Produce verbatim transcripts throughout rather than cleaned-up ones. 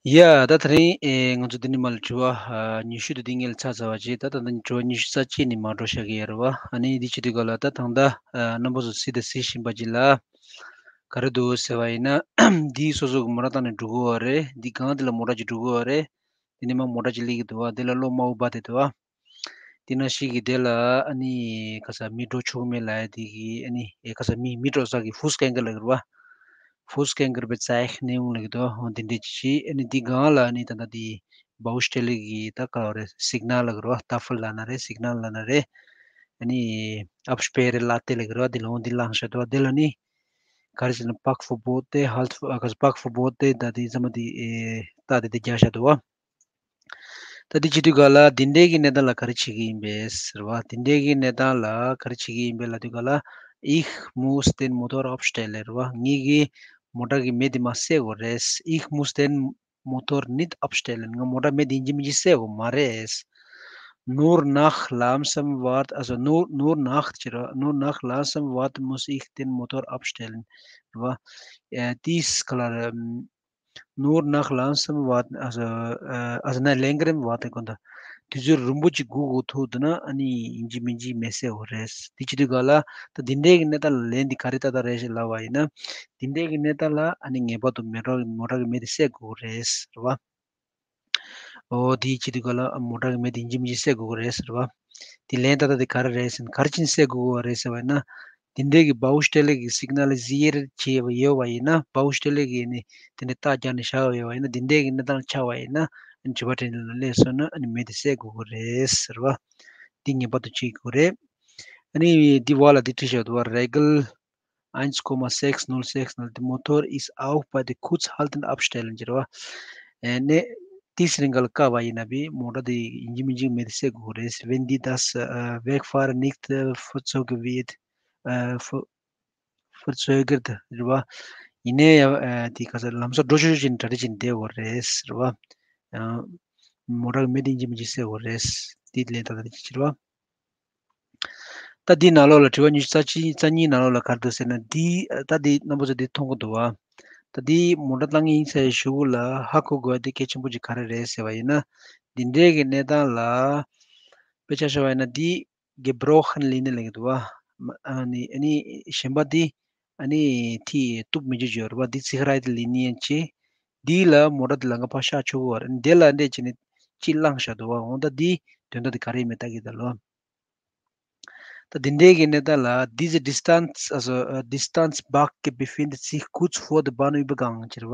ཡ། ད་དེ་རིང་ཨེ་ང་ཚོ་འདི་ནས་མར་དྲི་བ་ཨ་ཉི་ཤུ་དང་འདི་སྔོན་ལ་ཚར་ཚར་བ་ཅིག་ད་ད་ལྟ་དྲི་བ་ཉི་ཤུ་རྩ་གཅིག་ནས་མར་འགྲོ་བཞག་གི་ཡོད་རེད་བ། ཨ་ནི་འདི་བྱེད་དུས་སྐབས་ལ་ད་ད་ལྟ་ཨ་རྣམ་པ་ཚོ་གཟིགས་དང་གཟིགས་བཞིན་པ་ཅིག་ལ་ག་རེ་འདུག་ཟེར་བ་ཡིན་ན། འདི་སོ་སོ་གི་མོ་ཊ་བཏང་ནས་འགྲོ་གི་ཡོད་རེད། འདི་སྒང་འདི་ལ་མོ་ཊ་ཅིག་འགྲོ་གི་ཡོད་རེད། འདི་ནས་མར་མོ་ཊ་ཅིག་སླེབས་ཀྱི་འདུག་བ། འདི་ལ་གློག་དམར་པོ་སྦར་བསྡད་འདུག་བ། དེ་ནང་བཞིན་གྱི་དེ་ལ་ཨ་ནི་ག་ས་མི་འགྲོ་ཆོག་མེད་ལབ་ཡ་དེ་གི་ཨ་ནི་ཨེ་ག་ས་མི་མི་འགྲོ་ས་གི་Fußgänger་ལབ་ཀྱི་རེད་བ། Fußgängerbezeichnung་ལབ་ཀྱི་འདུག་འོ་དེ་འདྲས་ཅིག་བྱས། ཨ་ནི་འདི་སྒང་ལ་ཨ་ནི་ད་ལྟ་དེ་Baustelle་གི་ད་ག་རེ་Signal་ལབ་ཀྱི་རེད་བ། Tafel་ལབ་ན་རེད། Signal་ལབ་ན་རེད། ཨ་ནི་Absperre་ལ་དེ་ལབ་ཀྱི་རེད་བ། དེ་ལ་འོ་འདི་བླངས་བཞག་འདུག་བ། དེ་ལ་ནི་ག་རེ་ཟེར་ན་Parkverbote་དེ་Halt་ག་ས་Parkverbote་དེ་ད་དེ་ཚང་མ་དེ་ཨེ་ད་དེ་དེ་རྒྱག་བཞག་འདུག་བ། ད་འདི་བྱེད་དུས་སྐབས་ལ་འདི་འདྲའི་གི་གནས་སྟངས་ལ་ག་རེ་བྱེད་ཀྱི་ཡིན་པས་ཟེར་བ། འདི་འདྲའི་གི་གནས་སྟངས་ལ་ག་རེ་བྱེད་ཀྱི་ཡིན་པས་ལབ་དུས་སྐབས་ལ། Ich muss den Motor abstellen་རེད་བ། ངེད་ཀྱིས་མོ་ཊ་གི་མེ་དེ་མར་བསད་དགོས་རེད། Ich muss den Motor nicht abstellen. ང་མོ་ཊ་མེ་དེ་ཡིན་གཅིག་མིན་གཅིག་བསད་དགོས་མ་རེད། Nur nach langsamem Warten, also nur, nur nach, nur nach langsamem Warten muss ich den Motor abstellen. རེད་བ། ཨེ་dies color Nur nach langsamem Warten, also, äh, also nach längerem Warten དགོངས་དག་དུས་ཚོད་རིང་པོ་ཅིག་སྒུག་དགོས་ཐུག་འདུག་ན་ཨ་ནི་ཡིན་གཅིག་མིན་གཅིག་མེ་བསད་དགོས་རེད། དེ་བྱེད་དུས་སྐབས་ལ་ད་འདི་འདྲའི་གི་གནས་སྟངས་ལ་ལན་འདི་ག་རེ་ཏག་ཏག་རེད་ཞེས་ལབ་པ་ཡིན་ན། འདི་འདྲའི་གི་གནས་སྟངས་ལ་ཨ་ནི་ངེས་པར་དུ་མེ་ཊོ་མོ་ཊ་གི་མེ་དེ་བསད་དགོས་རེད་ཟེར་བ། འོ་དེ་བྱེད་དུས་སྐབས་ལ་མོ་ཊ་གི་མེ་དེ་ཡིན་གཅིག་མིན་གཅིག་བསད་དགོས་ཀྱི་རེད་ཟེར་བ། དེ་ལན་ཏག་ཏག་དེ་ག་རེ་རེད་ཟེར་ན། ག་རེ་བྱས་ནས་བསད་དགོས་ཀྱི་རེད་ཟེར་བ་ཡིན་ན། དེ་འདྲའི་གི་Baustelle་གི་Signalisierung་བྱས་ཡོད་པ་ཡིན་ན། Baustelle་གི་ནི་དེ་འདྲའི་རྟགས་རྒྱག་ནས་བཞག་ཡོད་པ་ཡིན་ན། དེ་འདྲའི་གི་གནས་སྟངས་ཆགས་པ་ཡིན་ན། ཨ་ནི་དྲི་བ་དྲིས་ལན་ལ་སླེབས་སོང་ན་ཨ་ནི་མེ་དེ་བསད་དགོས་ཀྱི་རེད་ཟེར་བ། འདི་ངེས་པར་དུ་བྱེད་དགོས་རེད། ཨ་ནི་འདི་བར་ལ་འདི་བྲིས་བཞག་འདུག་བ། Regel eins Komma sechs null sechs null, die Motor ist auch bei der Kurzhaltung abstellen, ཅེས་པ། ཨེ་ནས་དེའི་རིང་ག་ལ་བཀག་པ་ཡིན་ན་བི་མོ་ཊ་དེ་ཡིན་གཅིག་མིན་གཅིག་མེ་དེ་བསད་དགོས་རེད། Wenn die das äh, Wegfahren nicht äh, vollzogen wird, äh, vo- verzögert རེད་བ། ཡིན་ནའི་ཡང་ཨེ་དེ་ག་ས་ལམ་སང་འགྲོ་ཆོག་ཆོག་བྱས་ནས་གྲ་སྒྲིག་བྱས་ནས་བསྡད་དགོས་རེད་ཟེར་བ། ཡང་མོ་ཊ་གི་མེ་དེ་ཡིན་གཅིག་མིན་གཅིག་བསད་དགོས་རེད། དེ་ལན་ཏག་ཏག་དེ་བྱེད་རེད་བ། ད་འདིའི་ནང་ལོགས་ལ་དྲི་བ་ཉི་ཤུ་རྩ་གཅིག་རྩ་གཉིས་ནང་ལོགས་ལ་ག་རེ་འདུག་ཟེར་ན། འདི་ད་འདི་རྣམ་པ་ཚོ་འདི་མཐོང་གི་འདུག་བ། ད་འདི་མོ་ཊ་བཏང་གི་ཡིན་ཟེར་གཞུག་གུ་ལ་ཧ་གོ་དགོས་པ་འདི་གལ་ཆེན་པོ་ཅིག་ག་རེ་རེད་ཟེར་བ་ཡིན་ན། འདི་འདྲའི་གི་གནས་སྟངས་ལ་དཔེ་ཆ་བཞག་པ་ཡིན་ན། འདི་Gebrochene Linie་ལབ་ཀྱི་འདུག་བ། ཨ་ནི་ཨ་ནི་གཞན་པ་འདི་ཨ་ནི་ཐིག་གཏུབ་མི་འཇུག་ཡོད་རེད་བ། འདི་Sicherheit Linie་ཅེས། འདི་ལ་མོ་ཊ་འདི་ལམ་ཁ་ཕར་བཞག་ཆོག་གི་རེད། འདི་ལ་འདྲེས་བྱས་ནས་གཅིག་བླངས་བཞག་འདུག་བ། འོ་ད་འདི་དོན་དག་འདི་ག་རེ་ཡིན་མིན་ལྟ་གི་ད་ལོ། ད་འདི་འདྲའི་གི་གནས་སྟངས་ལ། Diese Distanz, also äh, Distanzbalke befindet sich kurz vor dem Bahnübergang་ཅེས་རེད་བ།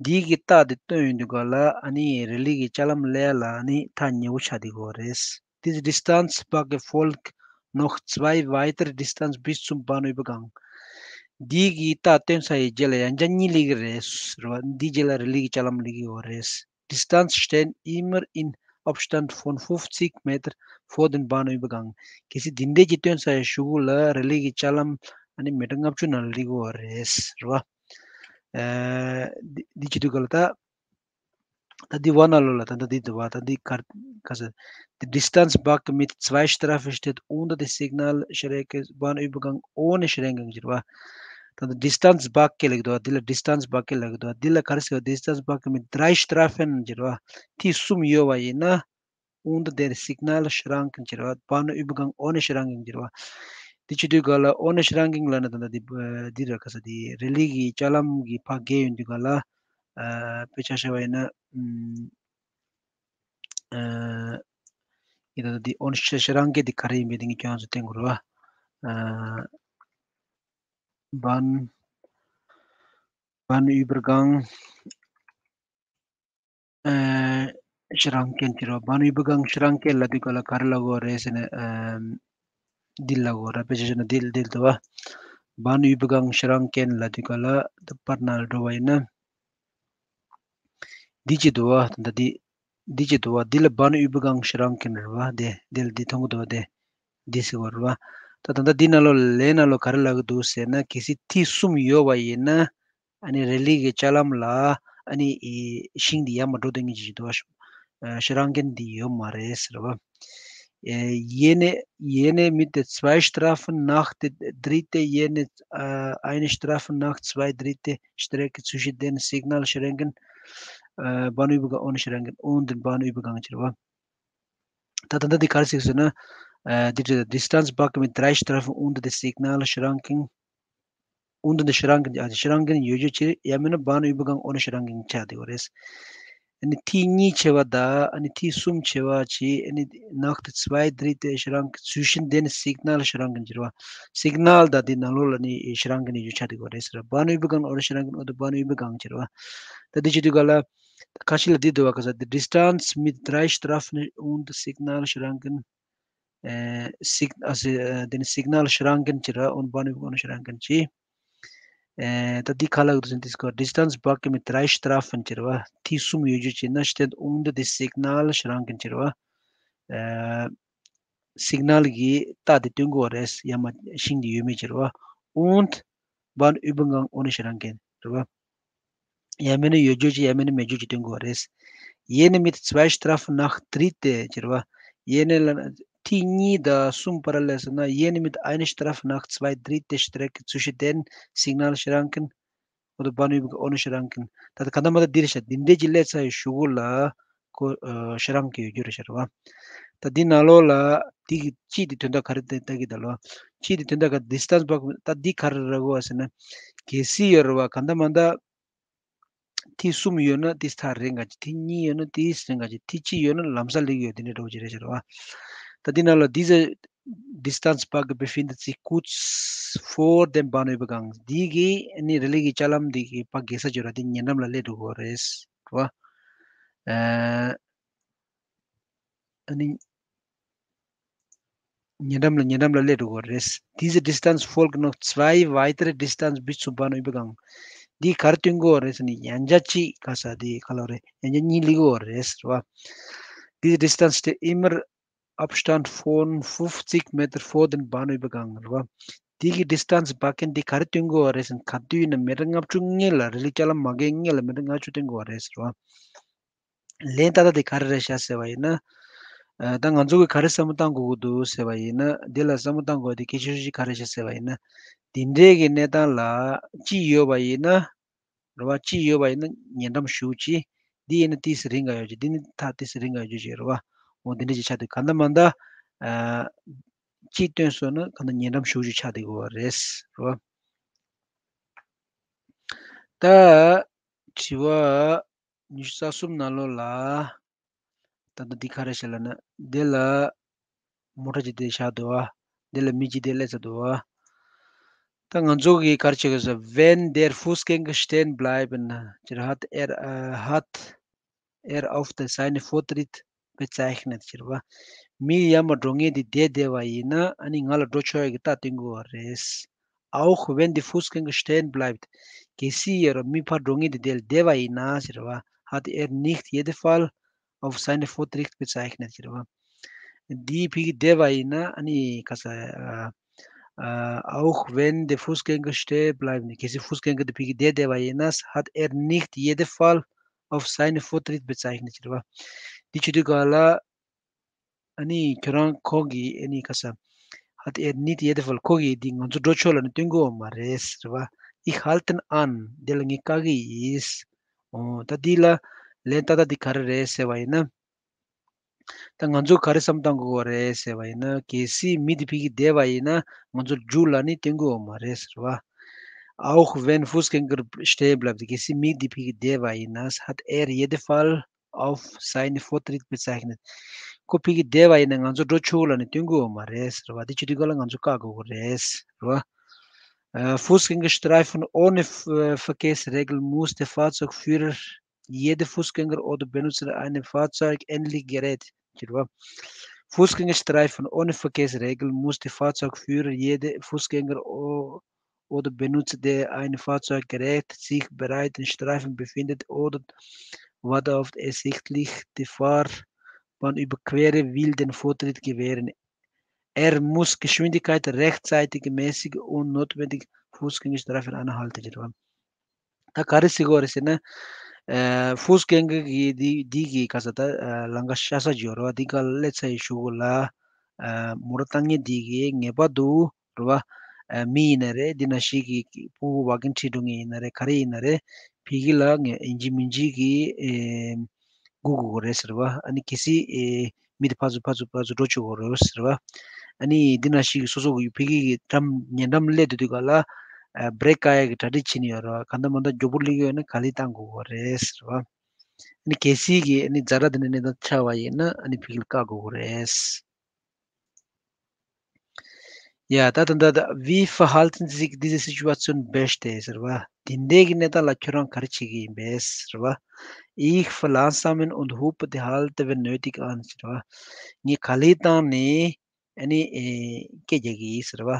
འདི་གི་རྟགས་འདི་སྟོན་ཡོང་དུས་སྐབས་ལ་ཨ་ནི་རི་ལི་གི་ལྕགས་ལམ་སླེབས་ཡ་ལ་ཨ་ནི་ཐག་ཉེ་བོ་ཆགས་བསྡད་ཀྱི་ཡོད་རེད། Diese Distanzbalke folgt noch zwei weitere Distanz bis zum Bahnübergang. འདི་གི་རྟགས་སྟོན་ཚར་བའི་རྗེས་ལ་ཡང་བསྐྱར་གཉིས་སླེབས་ཀྱི་རེད་ཟེར་བ། འདིའི་རྗེས་ལ་རི་ལི་གི་ལྕགས་ལམ་སླེབས་ཀྱི་ཡོད་རེད། Die Distanz stehen immer in Abstand von fünfzig Meter vor dem Bahnübergang. གལ་སྲིད་འདི་འདྲའི་གི་སྟོན་ཚར་བའི་གཞུག་གུ་ལ་རི་ལི་གི་ལྕགས་ལམ་ཨ་ནི་མི་ཊར་ལྔ་བཅུ་ནང་ལ་སླེབས་ཀྱི་ཡོད་རེད་ཟེར་བ། ཨ་འདི་འདི་བྱེད་དུས་སྐབས་ལ་ད། ད་འདི་བར་ན་ལོ་ལ་ད་ད་འདི་འདི་བ་ད་འདི་གར་ག་ས། Die Distanzbalke mit zwei Streifen steht unter der Signalstrecke Bahnübergang ohne Schränkung་ཟེར་བ། ད་ད་Distanzbalke་ལབ་ཀྱི་འདུག་བ། འདི་ལ་Distanzbalke་ལབ་ཀྱི་འདུག་བ། འདི་ལ་ག་རེ་ཟེར་བ། Distanzbalke mit drei Streifen་ཟེར་བ། ཐིག་གསུམ་ཡོད་པ་ཡིན་ན། Unter der Signalschranken་ཟེར་བ། Bahnübergang ohne Schränkung་ཟེར་བ། འདི་བྱེད་དུས་སྐབས་ལ་ohne Schränkung་ལབ་ན་ད་ད་འདི་འདི་ར་ག་ས་འདི་རི་ལི་གི་ལྕགས་ལམ་གྱི་ཕར་བརྒལ་ཡོང་དུས་སྐབས་ལ། ཨ་དཔེ་ཆ་བཞག་པ་ཡིན་ན། ཨམ། ཨ་ཡིན་ད་འདི་ohne Schränkung་འདི་ག་རེ་ཡིན་པའི་འདི་ངས་ཁྱོད་རང་ཚོ་བསྟན་དགོས་རེད་བ། ཨ་Bahn Bahnübergang ཨ་Schranken་ཟེར་བ། Bahnübergang Schranken་ལབ་དུས་སྐབས་ལ་ག་རེ་ལབ་དགོས་རེད་ཟེར་ན། ཨམ། འདི་ལབ་དགོས་རེད། དཔེ་ཆ་བཞག་ན་འདི་འདི་འདུག་བ། Bahnübergang Schranken་ལབ་དུས་སྐབས་ལ་པར་ནང་ལ་འགྲོ་བ་ཡིན་ན། འདི་ཅི་འདུག་བ། ད་ལྟ་འདི་འདི་ཅི་འདུག་བ། འདི་ལ་Bahnübergang Schranken་རེད་བ། དེ་འདི་ལ་འདི་མཐོང་གི་འདུག་བ། དེ་འདི་ཟེར་བ་རེད་བ། ད་ད་ལྟ་འདི་ནང་ལོགས་ལན་ནང་ལོགས་ག་རེ་ལབ་ཀྱི་འདུག་ཟེར་ན། གལ་སྲིད་ཐིག་གསུམ་ཡོད་པ་ཡིན་ན། ཨ་ནི་རི་ལི་གི་ལྕགས་ལམ་ལ་ཨ་ནི་ཨི་ཤིང་འདི་ཡར་མར་འགྲོ་སྡོད་མཁན་ཅིག་འདུག་བ། ཨ་Schranken་འདི་ཡོད་མ་རེད་ཟེར་བ། Äh, jene, jene mit der zwei Streifen nach der dritte, jene äh, eine Streifen nach zwei dritte Strecke zwischen den Signalschränken Bahnübergang ohne Schranken und den Bahnübergang ཅེས་རེད་བ། ད་ད་ལྟ་འདི་ག་རེ་ཟེར་ཟེར་ན། ཨ་འདི་འདྲ་Distanzbarkeit mit drei Streifen unter der Signalschranken, unter der Schranken, ཨ་Schranken ཡོད་རྒྱུ་ཅིག་ཡང་མིན་ན་Bahnübergang ohne Schranken ཆགས་བསྡད་ཡོད་རེད། ཨ་ནི་ཐིག་གཉིས་ཆེ་བ་དང་ཨ་ནི་ཐིག་གསུམ་ཆེ་བ་ཅིག་ཨ་ནི་nach der zwei Drittel Schranken zwischen den Signalschranken ཅེས་རེད་བ། Signal དང་དེ་ནང་ལོགས་ལ་ནི་Schranken ཡོད་ཆགས་བསྡད་ཡོད་རེད་ཟེར། Bahnübergang ohne Schranken oder Bahnübergang ཅེས་རེད་བ། ད་འདི་བྱེད་དུས་ག་ལ། ཁ་ཤས་ལ་འདི་འདུག་བ། ག་ས་འདི Distanz mit drei Streifen und Signalschranken, ཨེ་Sig- ཨ་སི- ཨ་དེ་ནི་Signalschranken ཅེས་རེད་བ། und Bahnübergang ohne Schranken ཅེས། ཨེ་ད་འདི་ག་ལ་འདུག་ཟེར་ན་འདི་སྐོར་Distanzbarkeit mit drei Streifen ཅེས་རེད་བ། ཐིག་གསུམ་ཡོད་རྒྱུ་ཅིག་ན་steht unter der Signalschranken ཅེས་རེད་བ། ཨེ་Signal གི་རྟགས་དེ་སྟོན་གྱི་ཡོད་རེད། ཡར་མར་ཤིང་དེ་ཡོད་མེད་ཅེས་རེད་བ། Und Bahnübergang ohne Schranken རེད་བ། ཡང་མིན་ན་ཡོད་རྒྱུ་ཅིག་ཡང་མིན་ན་མེད་རྒྱུ་ཅིག་སྟོན་གྱི་ཡོད་རེད། Jene mit zwei Streifen nach Drittel ཅེས་རེད་བ། Jene ལ་ཐིག་གཉིས་དང་གསུམ་བར་ལ་ཟེར་ན། Jene mit einer Streifen nach zwei Drittel Strecke zwischen den Signalschranken oder Bahnübergang ohne Schranken. ད་ལྟ་ག་འདྲ་མ་འདྲ་འདི་རེད་ཤག་འདི་འདྲས་ཀྱི་སླེབས་ཚར་བའི་གཞུག་གུ་ལ་ཁོ་ཨ་Schranken ཡོད་རྒྱུ་རེད་ཤག་རེད་བ། ད་འདི་ནང་ལོགས་ལ་འདི་གི་གཅིག་འདི་དོན་དག་ག་རེ་ལྟ་གི་ད་ལོ། གཅིག་འདི་དོན་དག་ག Distanzbarkeit ད་འདི་ག་རེ་རེད་གོ་ཟེར་ན། གལ་སྲིད་ཡོད་རེད་བ། ག་འདྲ་མ་འདྲ་ཐིག་གསུམ་ཡོད་ན་དེ་ཐག་རིང་ག་ཅིག་ཐིག་གཉིས་ཡོད་ན་དེ་རིང་ག་ཅིག་ཐིག་གཅིག་ཡོད་ན་ལམ་སང་སླེབས་ཡོད། དེ་འདྲས་འགྲོ་གི་རེད་ཤག་རེད་བ། ད་འདི་ནང་ལ་འདི་ཚོ Distanzbarkeit befindet sich kurz vor dem Bahnübergang. འདི་གི་ཨ་ནི་རི་ལི་གི་ལྕགས་ལམ་འདི་གི་ཕར་བརྒལ་ས་ཅིག་ཡོད་རེད་བ། འདི་ཉེ་འགྲམ་ལ་སླེབས་འགྲོ་གི་རེད་བ། ཨ་ནི་ཉེ་འགྲམ་ལ་ཉེ་འགྲམ་ལ་སླེབས་འགྲོ་གི་རེད། Diese Distanz folgt noch zwei weitere Distanz bis zum Bahnübergang. འདི་ག་རེ་སྟོན་གྱི་ཡོད་རེད་ཟེར་ན་ཡང་བསྐྱར་གཅིག་ག་ས་འདི་ག་ལ་རེད། ཡང་བསྐྱར་གཉིས་སླེབས་ཀྱི་ཡོད་རེད་ཟེར་བ། Diese Distanz steht immer Abstand von fünfzig Meter vor dem Bahnübergang རེད་བ། འདི་གི་Distanzbarkeit འདི་ག་རེ་སྟོན་གྱི་ཡོད་རེད་ཟེར་ན། ག་དུས་ཡིན་ན་མི་ཊར་ལྔ་བཅུ་སྔོན་ལ་རི་ལི་ལྕགས་ལམ་མ་བརྒལ་སྔོན་ལ་མི་ཊར་ལྔ་བཅུ་སྟོན་གྱི་ཡོད་རེད་ཟེར་བ། ལན་ཏག་ཏག་འདི་ག་རེ་རེད་ཤག་ཟེར་བ་ཡིན་ན། ཨ་ད་ང་ཚོ་གིས་ག་རེ་བསམ་བློ་བཏང་དགོས་ཀྱི་འདུག་ཟེར་བ་ཡིན་ན། འདི་ལ་བསམ་བློ་བཏང་དགོས་དེ་གལ་ཆེ་ཤོས་ཅིག་ག་རེ་ཤག་ཟེར་བ་ཡིན་ན། འདི་འདྲས་ཀྱི་གནས་སྟངས་ལ་གཅིག་ཡོད་པ་ཡིན་ན། རེད་བ། གཅིག་ཡོད་པ་ཡིན་ན་ཉེ་འགྲམ་ཞེ་པོ་ཅིག་འདི་ཡིན་ན་ཏོག་ཙམ་རིང་ག་ཡོད་ཅིག་འདི་ནི་ཐག་ཏོག་ཙམ་རིང་ག་ཡོད་ཅིག་རེད་བ། འོ་འདི་འདྲ་ཅིག་ཆགས་འདུག་གང་ལྟར་མ་ལྟར། ཨ་གཅིག་བཏོན་སོང་ན་གང་ལྟར་ཉེ་འགྲམ་ཞེ་པོ་ཅིག་ཆགས་བསྡད་ཀྱི་ཡོད་རེད། རེད་བ། ད་དྲི་བ་ཉི་ཤུ་རྩ་གསུམ་ནང་ལོགས་ལ། ད་ལྟ་འདི་ག་རེ་བྱས་ལབ་ན། འདི་ལ་མོ་ཊ་ཅིག་དེ་བཞག་འདུག་བ། འདི་ལ་མི་གཅིག་དེ་སླེབས་ཚར་འདུག་བ། ད་ང་ཚོ་གིས་ག་རེ་བྱེད་དགོས་ཟེར། Wenn der Fußgänger stehen bleiben, hat er, äh, hat er auf der, seinen Vortritt bezeichnet ཟེར་བ། མི་ཡར་མར་འགྲོ་མཁན་དེ་བསྡད་བསྡད་པ་ཡིན་ན་ཨ་ནི་ང་ལ་འགྲོ་ཆོག་ཡ་གི་རྟགས་སྟོན་གྱི་ཡོད་རེད། Auch wenn der Fußgänger stehen bleibt. གལ་སྲིད་ཡར་མི་ཕར་འགྲོ་མཁན་དེ་བསྡད་བསྡད་པ་ཡིན་ན་ཟེར་བ། Hat er nicht jeden Fall auf seinen Vortritt bezeichnet ཟེར་བ། འདི་ཕ་གི་བསྡད་པ་ཡིན་ན་ཨ་ནི་ག་ས་ཨ་ཨ་auch wenn der Fußgänger stehen bleibt. གལ་སྲིད་Fußgänger དེ་ཕ་གི་བསྡད་བསྡད་པ་ཡིན་ན། Hat er nicht jeden Fall auf seinen Vortritt bezeichnet ཟེར་བ། འདི་བྱེད་དུས་ག་ལ་ཨ་ནི་ཁྱོད་རང་ཁོང་གིས་ཨ་ནི་ག་ས་hat er nicht jeden Fall ཁོ་གིས་འདི་ང་ཚོ་འགྲོ་ཆོག་ལབ་ནས་སྟོན་གྱི་ཡོད་མ་རེད་ཟེར་བ། Ich halte an འདི་ལ་ངས་བཀག་གི་ཡིན། འོ་ད་འདི་ལ་ལན་ཏག་ཏག་འདི་ག་རེ་རེད་ཟེར་བ་ཡིན་ན། ད་ང་ཚོ་ག་རེ་བསམ་བཏང་དགོས་ཀྱི་ཡོད་རེད་ཟེར་བ་ཡིན་ན། གལ་སྲིད་མི་འདི་ཕ་གི་བསྡད་པ་ཡིན་ན་ང་ཚོ་རྒྱུགས་ལབ་ནས་སྟོན་གྱི་ཡོད་མ་རེད་ཟེར་བ། Auch wenn Fußgänger stehen bleibt. གལ་སྲིད་མི་འདི་ཕ་གི་བསྡད་པ་ཡིན་ན། Hat er jeden Fall auf seinen Vortritt bezeichnet. ཁོ་ཕ་གི་བསྡད་པ་ཡིན་ན་ང་ཚོ་འགྲོ་ཆོག་ལབ་ནས་སྟོན་གྱི་ཡོད་མ་རེད་ཟེར་བ། འདི་བྱེད་དུས་ག་ལ་ང་ཚོ་བཀག་དགོས་ཀྱི་རེད་ཟེར་བ། Äh, Fußgängerstreifen ohne F- äh, Verkehrsregeln muss der Fahrzeugführer, jeder Fußgänger oder Benutzer eines Fahrzeugs ähnlich Gerät ཟེར་བ། Fußgängerstreifen ohne Verkehrsregeln muss der Fahrzeugführer, jeder Fußgänger o- oder Benutzer, der ein Fahrzeug gerät, sich bereit den Streifen befindet oder wart auf ersichtlich die Fahrbahn überqueren will, den Vortritt gewähren. Er muss Geschwindigkeit rechtzeitig mäßig und notwendig Fußgängerstreifen einhalten ཟེར་བ། ད་ག་རེ་ཟེར་གྱི་ཡོད་རེད་ཟེར་ན། ཨ་Fußgänger གི་འདི་འདི་གི་ག་ས་ད་ཨ་ལམ་ཁ་ཤར་ས་ཅིག་ཡོད་རེད་བ། འདི་ག་སླེབས་ཚར་ཡི་གཞུག་གུ་ལ་ཨ་མོ་ཊ་བཏང་མཁན་འདི་གི་ངེས་པར་དུ་རེད་བ། ཨ་མི་ཡིན་ན་རེད། འདི་ནང་བཞིན་གྱི་ཕྲུ་གུ་ཝ་གིང་ཁྲིད་འགྲོ་མཁན་ཡིན་ན་རེད། ག་རེ་ཡིན་ན་རེད། ཕ་གི་ལ་ངས་ཡིན་གཅིག་མིན་གཅིག་གི་ཨེ་སྒུག་དགོས་རེད་ཟེར་བ། ཨ་ནི་གལ་སྲིད་ཨེ་མི་དེ་ཕར་ཚུར་ཕར་ཚུར་ཕར་ཚུར་འགྲོ་བཅུག་དགོས་རེད་ཟེར་བ། ཨ་ནི་འདི་ན་ཞིག་སོ་སོ་གི་ཕ་གི་གི་འགྲམ་ཉེ་འགྲམ་སླེབས་དུས་དུས་ག་ལ་ཨ་བྷི་རེག་བཀག་ཡ་གི་གྲ་སྒྲིག་བྱེད་ནི་ཡོད་རེད་བ། ག་འདྲ་མ་འདྲ་མགྱོགས་པོ་སླེབས་ཀྱི་ཡོད་ན་ག་ལེར་བཏང་དགོས་རེད་ཟེར་བ། ཨ་ནི་གལ་སྲིད་ཀྱི་ཨ་ནི་ཛ་དྲག་དེ་འདྲ་གནས་སྟངས་ཆགས་པ་ཡིན་ན་ཨ་ནི་ཕ་གི་ལ་བཀག་དགོས་རེད། Ja, da, da, da, da, wie verhalten Sie sich diese Situation beste ཟེར་བ། འདི་འདྲའི་གི་གནས་སྟངས་ལ་ཁྱོད་རང་ག་རེ་བྱེད་ཀྱི་ཡིན་པས་ཟེར་བ། Ich verlangsamen und hube die Halte, wenn nötig, an ཟེར་བ། ངས་ག་ལེར་བཏང་ནས་ཨ་ནི་ཨེ་སྐད་རྒྱག་གི་ཡིན་ཟེར་བ།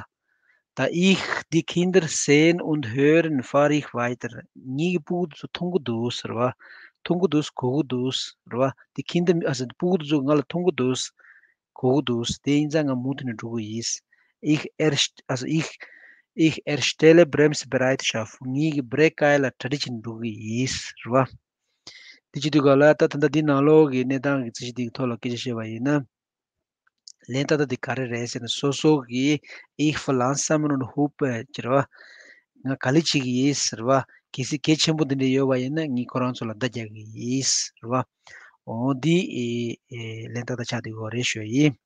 Da ich die Kinder sehen und hören, fahre ich weiter. ངའི་སྤུ་གུ་ཚོ་མཐོང་གི་འདུག་ཟེར་བ། མཐོང་གི་འདུག་གོ་གི་འདུག་ཟེར་བ། Die Kinder, also སྤུ་གུ་ཚོ་ང་ལ་མཐོང་གི་འདུག་གོ་གི་འདུག་དེ་ཡིན་ཙང་ང་མུ་མཐུད་ནས་འགྲོ་གི་ཡིན། Ich erst, also ich, ich erstelle Bremsbereitschaft. ངའི་གི་བྷི་རེག་བཀག་ཡ་ལ་གྲ་སྒྲིག་བྱེད་འགྲོ་གི་ཡིན་ཟེར་བ། དེ་བྱེད་དུས་ག་ལ་ད་ད་ལྟ་འདི་ནང་ལོགས་ཀྱི་གནས་སྟངས་ཀྱི་རྩིས་གཞི་འདིའི་ཐོག་ལ་སྐད་ཆ་བཤད་པ་ཡིན་ན། ལན་ད་ལྟ་འདི་ག་རེ་རེད་ཟེར་ན་སོ་སོ་གི Ich verlangsamen und hube ཟེར་བ། ང་ག་ལེར་བྱེད་ཀྱི་ཡིན་ཟེར་བ། གལ་སྲིད་གལ་ཆེན་པོ་འདི་འདྲ་ཡོད་པ་ཡིན་ན་ངས་ཁོ་རང་ཚོ་ལ་བརྡ་རྒྱག་གི་ཡིན་ཟེར་བ། འོ་འདི་ཨེ་ཨེ་ལན་ད་ལྟ་ཆགས་བསྡད་ཡོད་རེད་ཞུ་ཡ་ཡིན།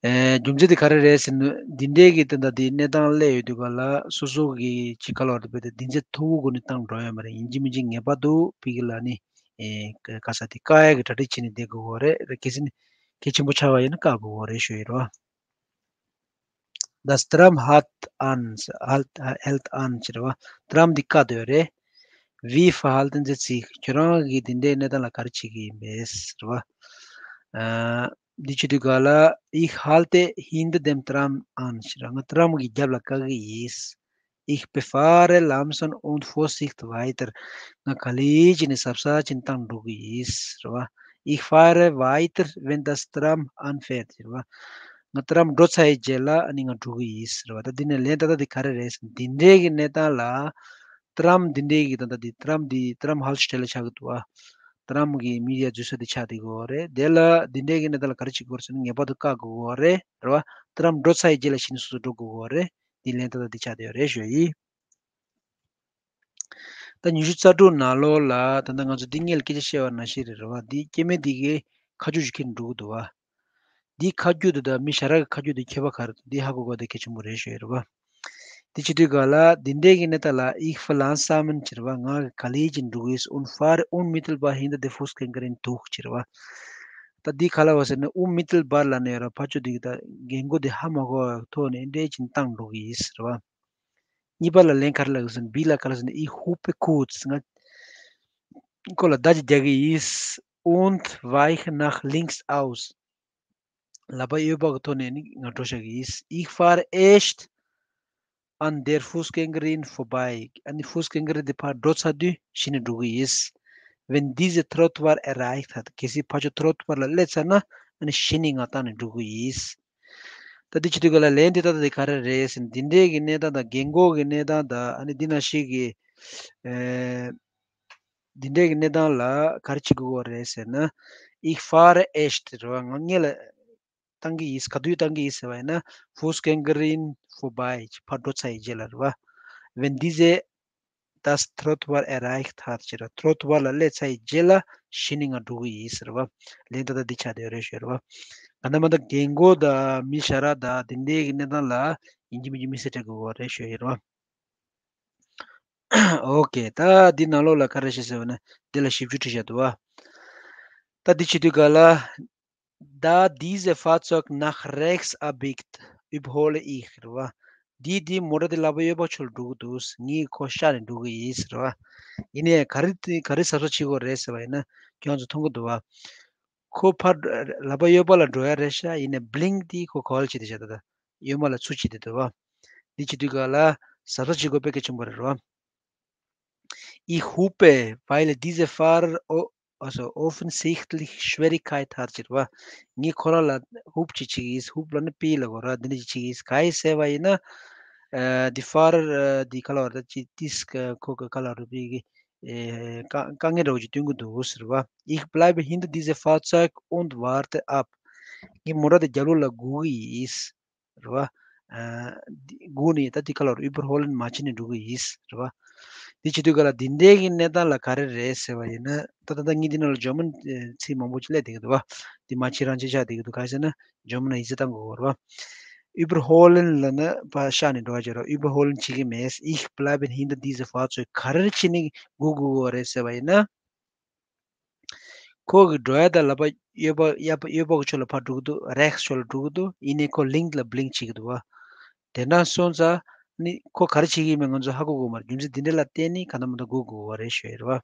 ཨེ་རྒྱུ་མཚན་དེ་ག་རེ་རེད་ཟེར་ན་འདི་འདྲའི་གི་ད་ལྟ་འདི་གནས་སྟངས་སླེབས་ཡོད་དུས་ག་ལ་སོ་སོ་གི་ཅིག་ག་ལ་བར་དུ་བོད་དེ་འདི་ཚེ་མཐོ་བོ་སྒོ་ནས་བཏང་འགྲོ་ཡ་མ་རེད། ཡིན་གཅིག་མིན་གཅིག་ངེས་པར་དུ་ཕ་གི་ལ་ནི་ཨེ་ག་ས་དེ་བཀག་ཡ་གི་གྲ་སྒྲིག་བྱས་ནས་བསྡད་དགོས་པ་རེད། གལ་སྲིད་ནི་གལ་ཆེན་པོ་ཆགས་པ་ཡིན་ན་བཀག་དགོས་པ་རེད་ཞུ་ཡི་རོ། Das Tram hat an, halt, hält an ཟེར་བ། Tram འདི་བཀག་སྡོད་རེད། Wie verhalten Sie sich? ཁྱོད་རང་གིས་འདི་འདྲའི་གནས་སྟངས་ལ་ག་རེ་བྱེད་ཀྱི་ཡིན་པས་ཟེར་བ། ཨ་འདི་བྱེད་དུས་ག་ལ Ich halte hinter dem Tram an ཟེར་བ། ང་Tram གི་རྒྱབ་ལ་བཀག་གི་ཡིན། Ich befahre langsam und vorsichtig weiter. ང་ག་ལེར་བྱས་ནས་གཟབ་གཟབ་བྱས་ནས་བཏང་འགྲོ་གི་ཡིན་ཟེར་བ། Ich fahre weiter, wenn das Tram anfährt ཟེར་བ། ང་Tram འགྲོ་ཚར་ཡི་རྗེས་ལ་ཨ་ནི་ང་འགྲོ་གི་ཡིན་ཟེར་བ། ད་འདི་ནས་ལན་ད་ལྟ་འདི་ག་རེ་རེད་ཟེར་ན་འདི་འདྲའི་གི་གནས་སྟངས་ལ་Tram འདི་འདྲའི་གི་ད་ལྟ་འདི་Tram འདི་Tram Haltestelle ཆགས་ཀྱི་འདུག་བ། Tram གི་མི་ཡ་འཛུལ་ས་འདི་ཆགས་བསྡད་ཀྱི་ཡོད་རེད། དེ་ལ་འདི་འདྲའི་གི་གནས་སྟངས་ལ་ག་རེ་བྱེད་དགོས་རེད་ཟེར་ན་ངེས་པར་དུ་བཀག་དགོས་ཀྱི་ཡོད་རེད་རེད་བ། Tram འགྲོ་ཚར་ཡི་རྗེས་ལ་གཞི་ནས་སོ་སོ་འགྲོ་དགོས་ཀྱི་ཡོད་རེད། འདི་ལན་ད་ལྟ་འདི་ཆགས་བསྡད་ཡོད་རེད་ཞུ་ཡ་ཡིན། ད་ཉི་ཤུ་རྩ་དྲུག་ནང་ལོགས་ལ་ད་ལྟ་ང་ཚོ་འདི་སྔོན་ལ་སྐད་ཆ་བཤད་པ་ནང་བཞིན་རེད་རེད་བ། འདི་སྐྱེ་དམན་འདི་གའི་ཁ་རྒྱུན་ཞིག་འཁྱེར་འགྲོ་གི་འདུག་བ། འདི་ཁ་རྒྱུན་འདི་དང་མི་ཞར་གི་ཁ་རྒྱུན་འདི་ཁྱད་པར་ག་རེ་འདུག་འདི་ཧ་གོ་དགོས་འདི་གལ་ཆེན་པོ་རེད་ཞུ་ཡ་རེད་བ། འདི་བྱེད་དུས་ག་ལ་འདི་འདྲའི་གི་གནས་སྟངས་ལ་Ich verlangsamen ཟེར་བ། ང་ག་ལེར་ཅིག་འགྲོ་གི་ཡིན། Und fahre unmittelbar hinter der Fußgängerin durch ཟེར་བ། ད་འདི་ག་ལ་བ་ཟེར་ན་unmittelbar ལབ་ནས་ཡོད་ར། ཕར་ཕྱོགས་འདི་གི་ད་རྒན་གོག་འདི་ཧ་མ་གོ་བའི་ཐོག་ནས་འདི་འདྲའི་ཅིག་བཏང་འགྲོ་གི་ཡིན་ཟེར་བ། གཉིས་པ་ལ་ལན་ག་རེ་ལབ་ཟེར་ན་B ལ་ག་ལ་ཟེར་ན་Ich hupe kurz ང་ཁོ་ལ་བརྡ་ཅིག་རྒྱག་གི་ཡིན། Und weiche nach links aus ལག་པ་གཡས་པ་གི་ཐོག་ནས་ནི་ང་འགྲོ་བཞག་གི་ཡིན། Ich fahre erst an der Fußgängerin vorbei. ཨ་ནི་Fußgängerin དེ་ཕར་འགྲོ་ཚར་དུས་གཞི་ནས་འགྲོ་གི་ཡིན། Wenn diese Trottoir erreicht hat གལ་སྲིད་ཕར་ཕྱོགས་Trottoir ལ་སླེབས་ཚར་ན་ཨ་ནི་གཞི་ནས་ང་བཏང་ནས་འགྲོ་གི་ཡིན། ད་འདི་བྱེད་དུས་ག་ལ་ལན་འདི་ད་ལྟ་འདི་ག་རེ་རེད་ཟེར་ན་འདི་འདྲའི་གི་གནས་སྟངས་དང་རྒན་གོག་གི་གནས་སྟངས་དང་ཨ་ནི་འདི་ནང་བཞིན་གི་ཨེ་འདི་འདྲའི་གི་གནས་སྟངས་ལ་ག་རེ་བྱེད་དགོས་ཀྱི་རེད་ཟེར་ན། Ich fahre erst རེད་བ། ང་སྔོན་ལ་བཏང་གི་ཡིན། ག་དུས་བཏང་གི་ཡིན་ཟེར་བ་ཡིན་ན། Fußgängerin vorbei ཕར་འགྲོ་ཚར་ཡི་རྗེས་ལ་རེད་བ། Wenn diese das Trottoir erreicht hat ཟེར་བ། Trottoir ལ་སླེབས་ཚར་ཡི་རྗེས་ལ་གཞི་ནས་ང་འགྲོ་གི་ཡིན་ཟེར་བ། ལན་ད་ལྟ་འདི་ཆགས་བསྡད་ཡོད་རེད་ཞུ་ཡ་རེད་བ། ག་ན་མ་ད་རྒན་གོག་དང་མི་ཞར་དང་འདི་འདྲའི་གི་གནས་སྟངས་ལ་ཡིན་གཅིག་མིན་གཅིག་དམིགས་བསལ་སྤྲད་དགོས་ཀྱི་རེད་ཞུ་ཡ་རེད་བ། ཨོ་ཀེ། ད་འདི་ནང་ལོགས་ལ་ག་རེ་བཤད་ཟེར་བ་ན་འདི་ལ་ཞིབ་འཇུག་བྲིས་བཞག་འདུག་བ། ད་འདི་བྱེད་དུས་ག་ལ། Da diese Fahrzeug nach rechts abbiegt, überhole ich རེད་བ། འདི་འདི་མོ་ཊ་འདི་ལག་པ་གཡས་པ་ཕྱོགས་ལ་འགྲོ་གི་འདུག་ངས་ཁོ་བཤགས་ནས་འགྲོ་གི་ཡིན་ཟེར་བ། ཡིན་ནའི་ག་རེ་ག་རེ་གཟབ་གཟབ་བྱེད་དགོས་རེད་ཟེར་བ་ཡིན་ན་ཁྱོད་ཚོ་མཐོང་གི་འདུག་བ། ཁོ་ཕར་ལག་པ་གཡས་པ་ལ་འགྲོ་ཡ་རེད་ཤག་ཡིན་ནའི་blink འདི་ཁོ་ག་བ་ལ་བྱེད་དེ་བཞག་ད་ད། གཡོན་མ་ལ་ཚུར་བྱེད་དེ་འདུག་བ། འདི་བྱེད་དུས་ག་ལ་གཟབ་གཟབ་བྱེད་དགོས་དཔེ་གལ་ཆེན་པོ་རེད་རོ། Ich hupe, weil dieser Fahrer o- also offensichtlich Schwierigkeit hat ཟེར་བ། ངས་ཁོ་རང་ལ་ཧུབ་ཅིག་བྱེད་ཀྱི་ཡིན། ཧུབ་ལབ་ན་པི་ལ་གོ་ར་འདི་འདྲ་ཅིག་བྱེད་ཀྱི་ཡིན། ག་ཡིན་ཟེར་བ་ཡིན་ན། ཨ་die Fahrer ཨ་འདི་ག་ལ་བ་ར་ཅིག་ཏིས་ཁོ་གི་ག་ལ་རུ་པི་གི་ཨེ་དཀའ་དཀའ་ངལ་འདྲ་བོ་ཅིག་སྟོན་གྱི་འདུག་ཟེར་བ། Ich bleibe hinter diese Fahrzeug und warte ab. ངས་མོ་ཊ་དེ་རྒྱབ་ལོགས་ལ་སྒུག་གི་ཡིན། རེད་བ། ཨ་འདི་སྒུག་ནས་ད་འདི་ག་ལ་རུ་überholen མ་བྱས་ནས་འགྲོ་གི་ཡིན། རེད་བ། འདི་བྱེད་དུས་ག་ལ་འདི་འདྲའི་གི་གནས་སྟངས་ལ་ག་རེ་རེད་ཟེར་བ་ཡིན་ན། ད་ད་ད་ངས་འདི་ནང་ལ་German་ཚིག་མང་པོ་ཅིག་སླེབས་བསྡད་ཀྱི་འདུག་བ། འདི་མ་ཕྱི་རང་ཅིག་ཆགས་བསྡད་ཀྱི་འདུག་ག་རེ་ཟེར་ན་German་ཡིག་ཚད་བཏང་དགོས་རེད་བ། Überholen་ལབ་ན་ཕར་ཤར་ནས་འགྲོ་བ་བྱེད་རོགས། Überholen་བྱེད་ཀྱི་མེད། Ich bleibe hinter diese Fahrzeuge། ག་རེ་བྱས་ནས་སྒུག་དགོས་རེད་ཟེར་བ་ཡིན་ན། ཁོ་གི་འགྲོ་ཡ་དང་ལག་པ་གཡས་པ་གཡས་པ་གཡས་པ་གི་ཕྱོགས་ལ་ཕར་འགྲོ་གི་འདུག rechts་ཕྱོགས་ལ་འགྲོ་གི་འདུག་ཡིན་ནའི་ཁོ་links་ལ་blink་བྱེད་ཀྱི་འདུག་བ། དེ་འདྲ་སོང་ཙང་ནི་ཁོ་ག་རེ་བྱེད་ཀྱི་ཡིན་མིན་ང་ཚོ་ཧ་གོ་དགོས་མ་རེད། རྒྱུ་མཚན་དེ་འདྲ་ལ་བརྟེན་ནས་གང་ལྟར་མ་ལྟར་སྒུག་དགོས་པ་རེད་ཞུ་ཡ་རེད་བ།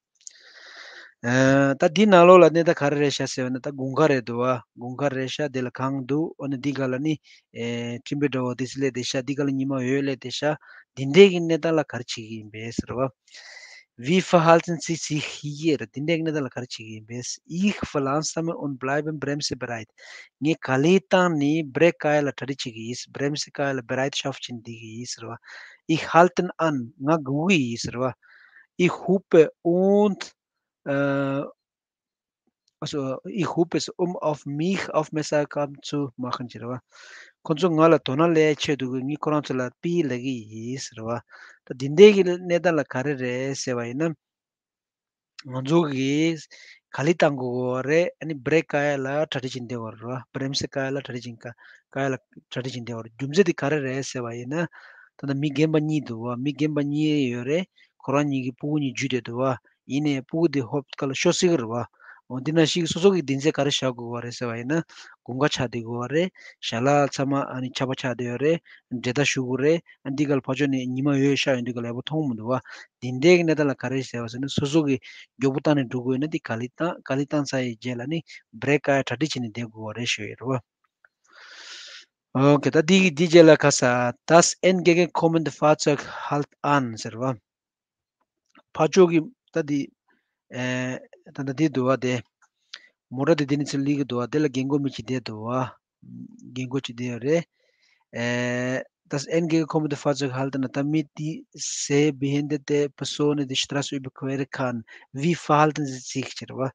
ཨ་ད་འདི་ནང་ལོགས་ལ་གནས་སྟངས་ག་རེ་རེད་ཤག་ཟེར་བ་ན། ད་དགུན་ཁ་རེད་འདུག་བ། དགུན་ཁ་རེད་ཤག་དེ་ལ་གངས་འདུག་འོ་ན་འདི་ག་ལ་ནི་ཨེ་སྤྲིན་པའི་སྒྲ་འོ་དེ་ཚོ་སླེབས་བསྡད་ཤག་འདི་ག་ལ་ཉི་མ་འོད་སླེབས་བསྡད་ཤག་འདི་འདྲའི་གི་གནས་སྟངས་ལ་ག་རེ་བྱེད་ཀྱི་ཡིན་པས་ཟེར་བ། Wie verhalten Sie sich hier? འདི་འདྲའི་གནས་སྟངས་ལ་ག་རེ་བྱེད་ཀྱི་ཡིན་པས། Ich verlangsame und bleibe bremsebereit. ངས་ག་ལེར་བཏང་ནས་brake་བཀག་ཡ་ལ་གྲ་སྒྲིག་བྱེད་ཀྱི་ཡིན། Bremse་བཀག་ཡ་ལ་bereitschaft་བྱེད་བསྡད་ཀྱི་ཡིན་ཟེར་བ། Ich halte an. ང་སྒུག་གི་ཡིན་ཟེར་བ། Ich hupe und ཨ་also, ich hupe es, um auf mich aufmerksam zu machen ཟེར་བ། ཁོ་ཚོ་ང་ལ་དོ་སྣང་སླེབས་ཆེད་དུ་ངས་ཁོ་རང་ཚོ་ལ་appeal་ལབ་ཀྱི་ཡིན་ཟེར་བ། ད་འདི་འདྲའི་གི་གནས་སྟངས་ལ་ག་རེ་རེད་ཟེར་བ་ཡིན་ན། ང་ཚོ་གིས་ག་ལེར་བཏང་དགོས་རེད། ཨ་ནི་brake་བཀག་ཡ་ལ་གྲ་སྒྲིག་བྱེད་བསྡད་པ་རེད་བ། Bremse་བཀག་ཡ་ལ་གྲ་སྒྲིག་བྱེད་བཀག་ཡ་ལ་གྲ་སྒྲིག་བྱེད་བསྡད་པ་རེད། རྒྱུ་མཚན་དེ་ག་རེ་རེད་ཟེར་བ་ཡིན་ན། ད་ལྟ་མི་རྒན་པ་གཉིས་འདུག་བ། མི་རྒན་པ་གཉིས་ཡོད་རེད། ཁོ་རང་གཉིས་ཀྱི་སྤུ་གུ་གཉིས་འཇུས་བསྡད་འདུག་བ། ཡིན་ནའི་སྤུ་གུ་དེ་ཧོབ་ཁ་ལ་ཤོར་སྲིད་ཀྱི་རེད་བ། འོ་འདི་ནང་བཞིན་སོ་སོ་གི་གདེང་ཚོད་ག་རེ་བཞག་དགོས་པ་རེད་ཟེར་བ་ཡིན་ན། དགུན་ཁ་ཆགས་བསྡད་དགོས་པ་རེད། ཞལ་ལག་ཚང་མ་ཨ་ནི་ཆག་པ་ཆགས་བསྡད་ཡོད་རེད། འབྲས་རྟགས་ཞུ་དགོས་རེད། ཨ་འདི་ག་ལ་ཕར་ཕྱོགས་ནས་ཉི་མ་འོད་ཤར་ཡོང་དུས་ག་ལ་ཡག་པོ་མཐོང་མི་འདུག་བ། འདི་འདྲའི་གི་གནས་སྟངས་ལ་ག་རེ་ཟེར་བ་ཟེར་ན། སོ་སོ་གི་མགྱོགས་པོ་བཏང་ནས་འགྲོ་དགོས་ན་འདི་ག་ལེར་བཏང་། ག་ལེར་བཏང་ཚར་ཡི་རྗེས་ལ་ནི་brake་བཀག་ཡ་གྲ་སྒྲིག་བྱས་ནས་བསྡད་དགོས་པ་རེད་ཞུ་ཡི་རེད་བ། Okay, ད་འདི་འདི་རྗེས་ལ་ཁ་ས་das entgegenkommende Fahrzeug halt an ཟེར་བ། ཕར་ཕྱོགས་ཀྱི་ད་འདི་ཨེ་ད་ད་འདི་འདུག་བ། དེ་མོ་ཊ་དེ་འདི་ནས་ཚུར་སླེབས་ཀྱི་འདུག་བ། དེ་ལ་རྒན་རྒོན་མི་གཅིག་བསྡད་འདུག་བ། རྒན་རྒོན་གཅིག་བསྡད་ཡོད་རེད། ཨེ་das entgegenkommende Fahrzeug halt an, damit die sehbehinderte Person die Straße überqueren kann. Wie verhalten Sie sich ཟེར་བ།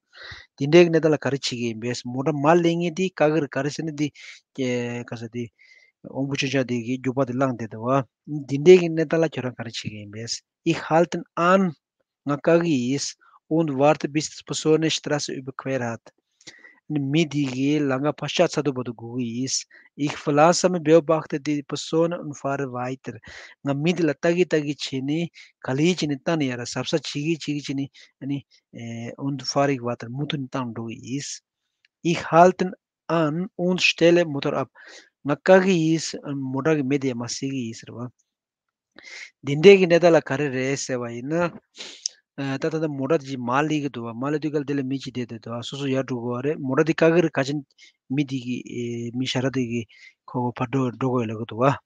དེ་འདྲའི་གནས་སྟངས་ལ་ག་རེ་བྱེད་ཀྱི་ཡིན་པས། མོ་ཊ་མར་སླེབས་མཁན་དེ་བཀག་གི་རེད། ག་རེ་ཟེར་ན་དེ་ཨེ་ག་ས་དེ་དབང་པོ་སྐྱོན་ཅན་དེ་གི་རྒྱུག་པ་དེ་བླངས་བསྡད་འདུག་བ། འདི་འདྲའི་གི་གནས་སྟངས་ལ་ཁྱོད་རང་ག་རེ་བྱེད་ཀྱི་ཡིན་པས། Ich halte an. ང་བཀག་གི་ཡིན། Und warte, bis die Person die Straße überquert hat. ནི་མི་དེ་གིས་ལམ་ཁ་ཕར་ཤར་ཚར་དུས་བར་དུ་སྒུག་གི་ཡིན། Ich verlangsame, beobachte die Person und fahre weiter. ང་མི་དེ་ལ་ལྟ་གི་ལྟ་གི་བྱས་ནས་ག་ལེར་བྱས་ནས་བཏང་ནས་ཡར་གཟབ་གཟབ་བྱེད་གི་བྱེད་གི་བྱས་ནས་ཨ་ནི་ཨེ་und fahre weiter, མུ་མཐུད་ནས་བཏང་འགྲོ་གི་ཡིན། Ich halte an und stelle Motor ab. ང་བཀག་གི་ཡིན། མོ་ཊ་གི་མེ་དེ་མར་བསད་གི་ཡིན་ཟེར་བ། འདི་འདྲའི་གི་གནས་སྟངས་ལ་ག་རེ་རེད་ཟེར་བ་ཡིན་ན། ཨ་ད་ད་ད་མོ་ཊ་དེ་ཅིག་མར་སླེབས་ཀྱི་འདུག་བ། མར་སླེབས་དུས་སྐབས་དེ་ལ་མི་གཅིག་བསྡད་བསྡད་འདུག་བ། སོ་སོ་ཡར་འགྲོ་དགོས་བ་རེད། མོ་ཊ་དེ་བཀག་གི་རེད། ག་ཅི་མི་དེ་གི་ཨེ་མི་ཞ་ར་དེ་གི་ཁོ་ཁོ་ཕར་འགྲོ་འགྲོ་དགོས་ལབ་ཀྱི་འདུག་བ།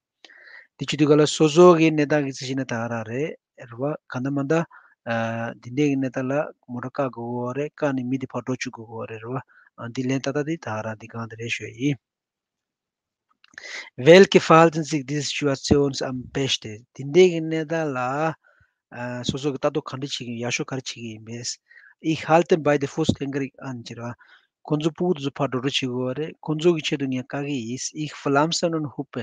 དེ་བྱེད་དུས་སྐབས་ལ་སོ་སོ་གི་གནས་སྟངས་ཀྱི་རྩི་ཤིང་ནི་ད་ག་རང་རེད་རེད་བ། གང་ལྟར་མ་ལྟར་ཨ་འདི་འདྲའི་གི་གནས་སྟངས་ལ་མོ་ཊ་བཀག་དགོས་བ་རེད། བཀག་ནས་མི་དེ་ཕར་འགྲོ་བཅུག་དགོས་བ་རེད་རེད་བ། ཨ་འདི་ལན་ཏག་ཏག་དེ་ད་ག་རང་འདི་གང་དེ་རེད་ཞུ་ཡ་ཡིན། Welche verhalten sich diese Situation am besten? དེ་འདྲའི་གི་གནས་སྟངས་ལ་ཨ་སོ་སོ་གི་ལྟ་རྟོག་ག་འདྲ་བྱེད་ཀྱི་ཡག་ཤོས་ག་རེ་བྱེད་ཀྱི་ཡིན་པས། Ich halte beide Fußgänger an ཟེར་བ། ཁོ་ཚོ་སྤུ་གུ་དེ་ཚོ་ཕར་འགྲོ་འགྲོ་བྱེད་དགོས་པ་རེད། ཁོ་ཚོ་གི་ཆེད་དུ་ངས་བཀག་གི་ཡིན། Ich verlangsame und hupe.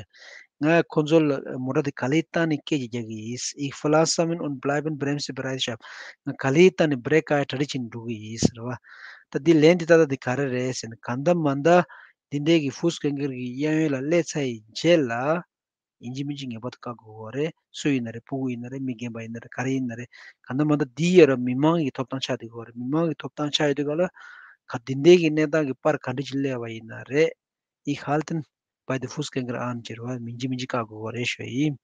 ང་ཁོ་ཚོ་ལ་མོ་ཊ་དེ་ག་ལེར་བཏང་ནས་སྐད་ཅིག་རྒྱག་གི་ཡིན། Ich verlangsame und bleibe bremsebereitschaft. ང་ག་ལེར་བཏང་ནས་brake་བཀག་གྲ་སྒྲིག་བྱས་ནས་འགྲོ་གི་ཡིན་ཟེར་བ། ད་འདི་ལན་འདི་ཏག་ཏག་འདི་ག་རེ་རེད་ཟེར་ན། གང་ལྟར་མ་ལྟར་འདི་འདྲའི་གི་Fußgänger་གི་གཡས་གཡོན་ལ་སླེབས་ཚར་ཡི་རྗེས་ལ། ཡིན་གཅིག་མིན་གཅིག་ངེས་པར་དུ་བཀག་དགོས་པ་རེད། སུ་ཡིན་ན་རེད། སྤུ་གུ་ཡིན་ན་རེད། མི་རྒན་པ་ཡིན་ན་རེད། ག་རེ་ཡིན་ན་རེད། གང་ལྟར་མ་ལྟར་འདི་ཡོད་ར་མི་མང་གི་ཐོབ་ཐང་ཆགས་བསྡད་ཀྱི་ཡོད་རེད། མི་མང་གི་ཐོབ་ཐང་ཆགས་ཡོད་དུས་ག་ལ་ག་འདི་འདྲའི་གི་གནས་སྟངས་ཀྱི་པར་ག་འདྲ་ཅིག་སླེབས་པ་ཡིན་ན་རེད། Ich halte beide Fußgänger an ཟེར་བ། མིན་གཅིག་མིན་གཅིག་བཀག་དགོས་པ་རེད་ཞུ་ཡ་ཡིན།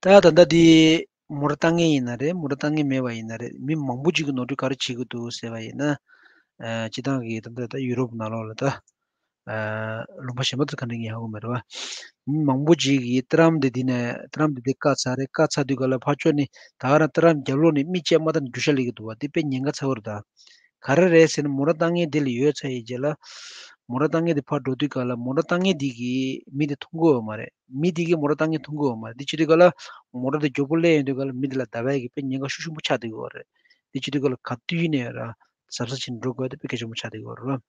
ད་ད་ལྟ་འདི་མོ་ཊ་བཏང་མཁན་ཡིན་ན་རེད། མོ་ཊ་བཏང་མཁན་མེད་པ་ཡིན་ན་རེད། མི་མང་པོ་ཅིག་གིས་ནོར་འཁྲུལ་ག་རེ་བྱེད་ཀྱི་འདུག་ཟེར་བ་ཡིན་ན། ཨ་སྤྱིར་བཏང་གི་ད་ལྟ་ད་ཡུ་རོབ་ནང་ལོགས་ལ་ད། ཨ་ལུང་པ་གཞན་པ་ཚོ་ག་འདྲ་ཡིན་ཧ་གོ་མེད་རེད་བ། མི་མང་པོ་ཅིག་གིས་ཏྲམ་དེ་འདི་ནས་ཏྲམ་དེ་འདི་བཀག་ཚར་རེད། བཀག་ཚར་དུས་ག་ལ་ཕར་ཕྱོགས་ནས་ད་ག་རང་ཏྲམ་རྒྱབ་ལོགས་ནས་མི་གཅིག་མ་གཏོགས་རྒྱུག་ཤར་སླེབས་ཀྱི་འདུག་བ། དེ་དཔེ་ཉེན་ཁ་ཚ་བོ་རེད་ད། ག་རེ་རེད་ཟེར་ན། མོ་ཊ་བཏང་མཁན་དེ་ལ་ཡོལ་ཚར་ཡི་རྗེས་ལ། མོ་ཊ་བཏང་མཁན་དེ་ཕར་འགྲོ་དུས་ག་ལ་མོ་ཊ་བཏང་མཁན་དེ་གིས་མི་དེ་མཐོང་གི་ཡོད་མ་རེད། མི་དེ་གིས་མོ་ཊ་བཏང་མཁན་མཐོང་གི་ཡོད་མ་རེད། དེ་བྱེད་དུས་ག་ལ་མོ་ཊ་དེ་མགྱོགས་པོ་སླེབས་ཡོང་དུས་ག་ལ་མི་དེ་ལ་ལྡབ་ཡ་གི་དཔེ་ཉེན་ཁ་ཤུགས་ཆེན་པོ་ཆགས་བསྡད་ཀྱི་ཡོད་རེད། དེ་བྱེད་དུས་ག་ལ་ག་དུས་ཡིན་ནའི་ར་གཟབ་གཟབ་བྱས་ནས་འགྲོ་དགོས་ཡ་དེ་དཔེ་གལ་ཆེན་པོ་ཆགས་བསྡད་ཀྱི་ཡོད་རེད།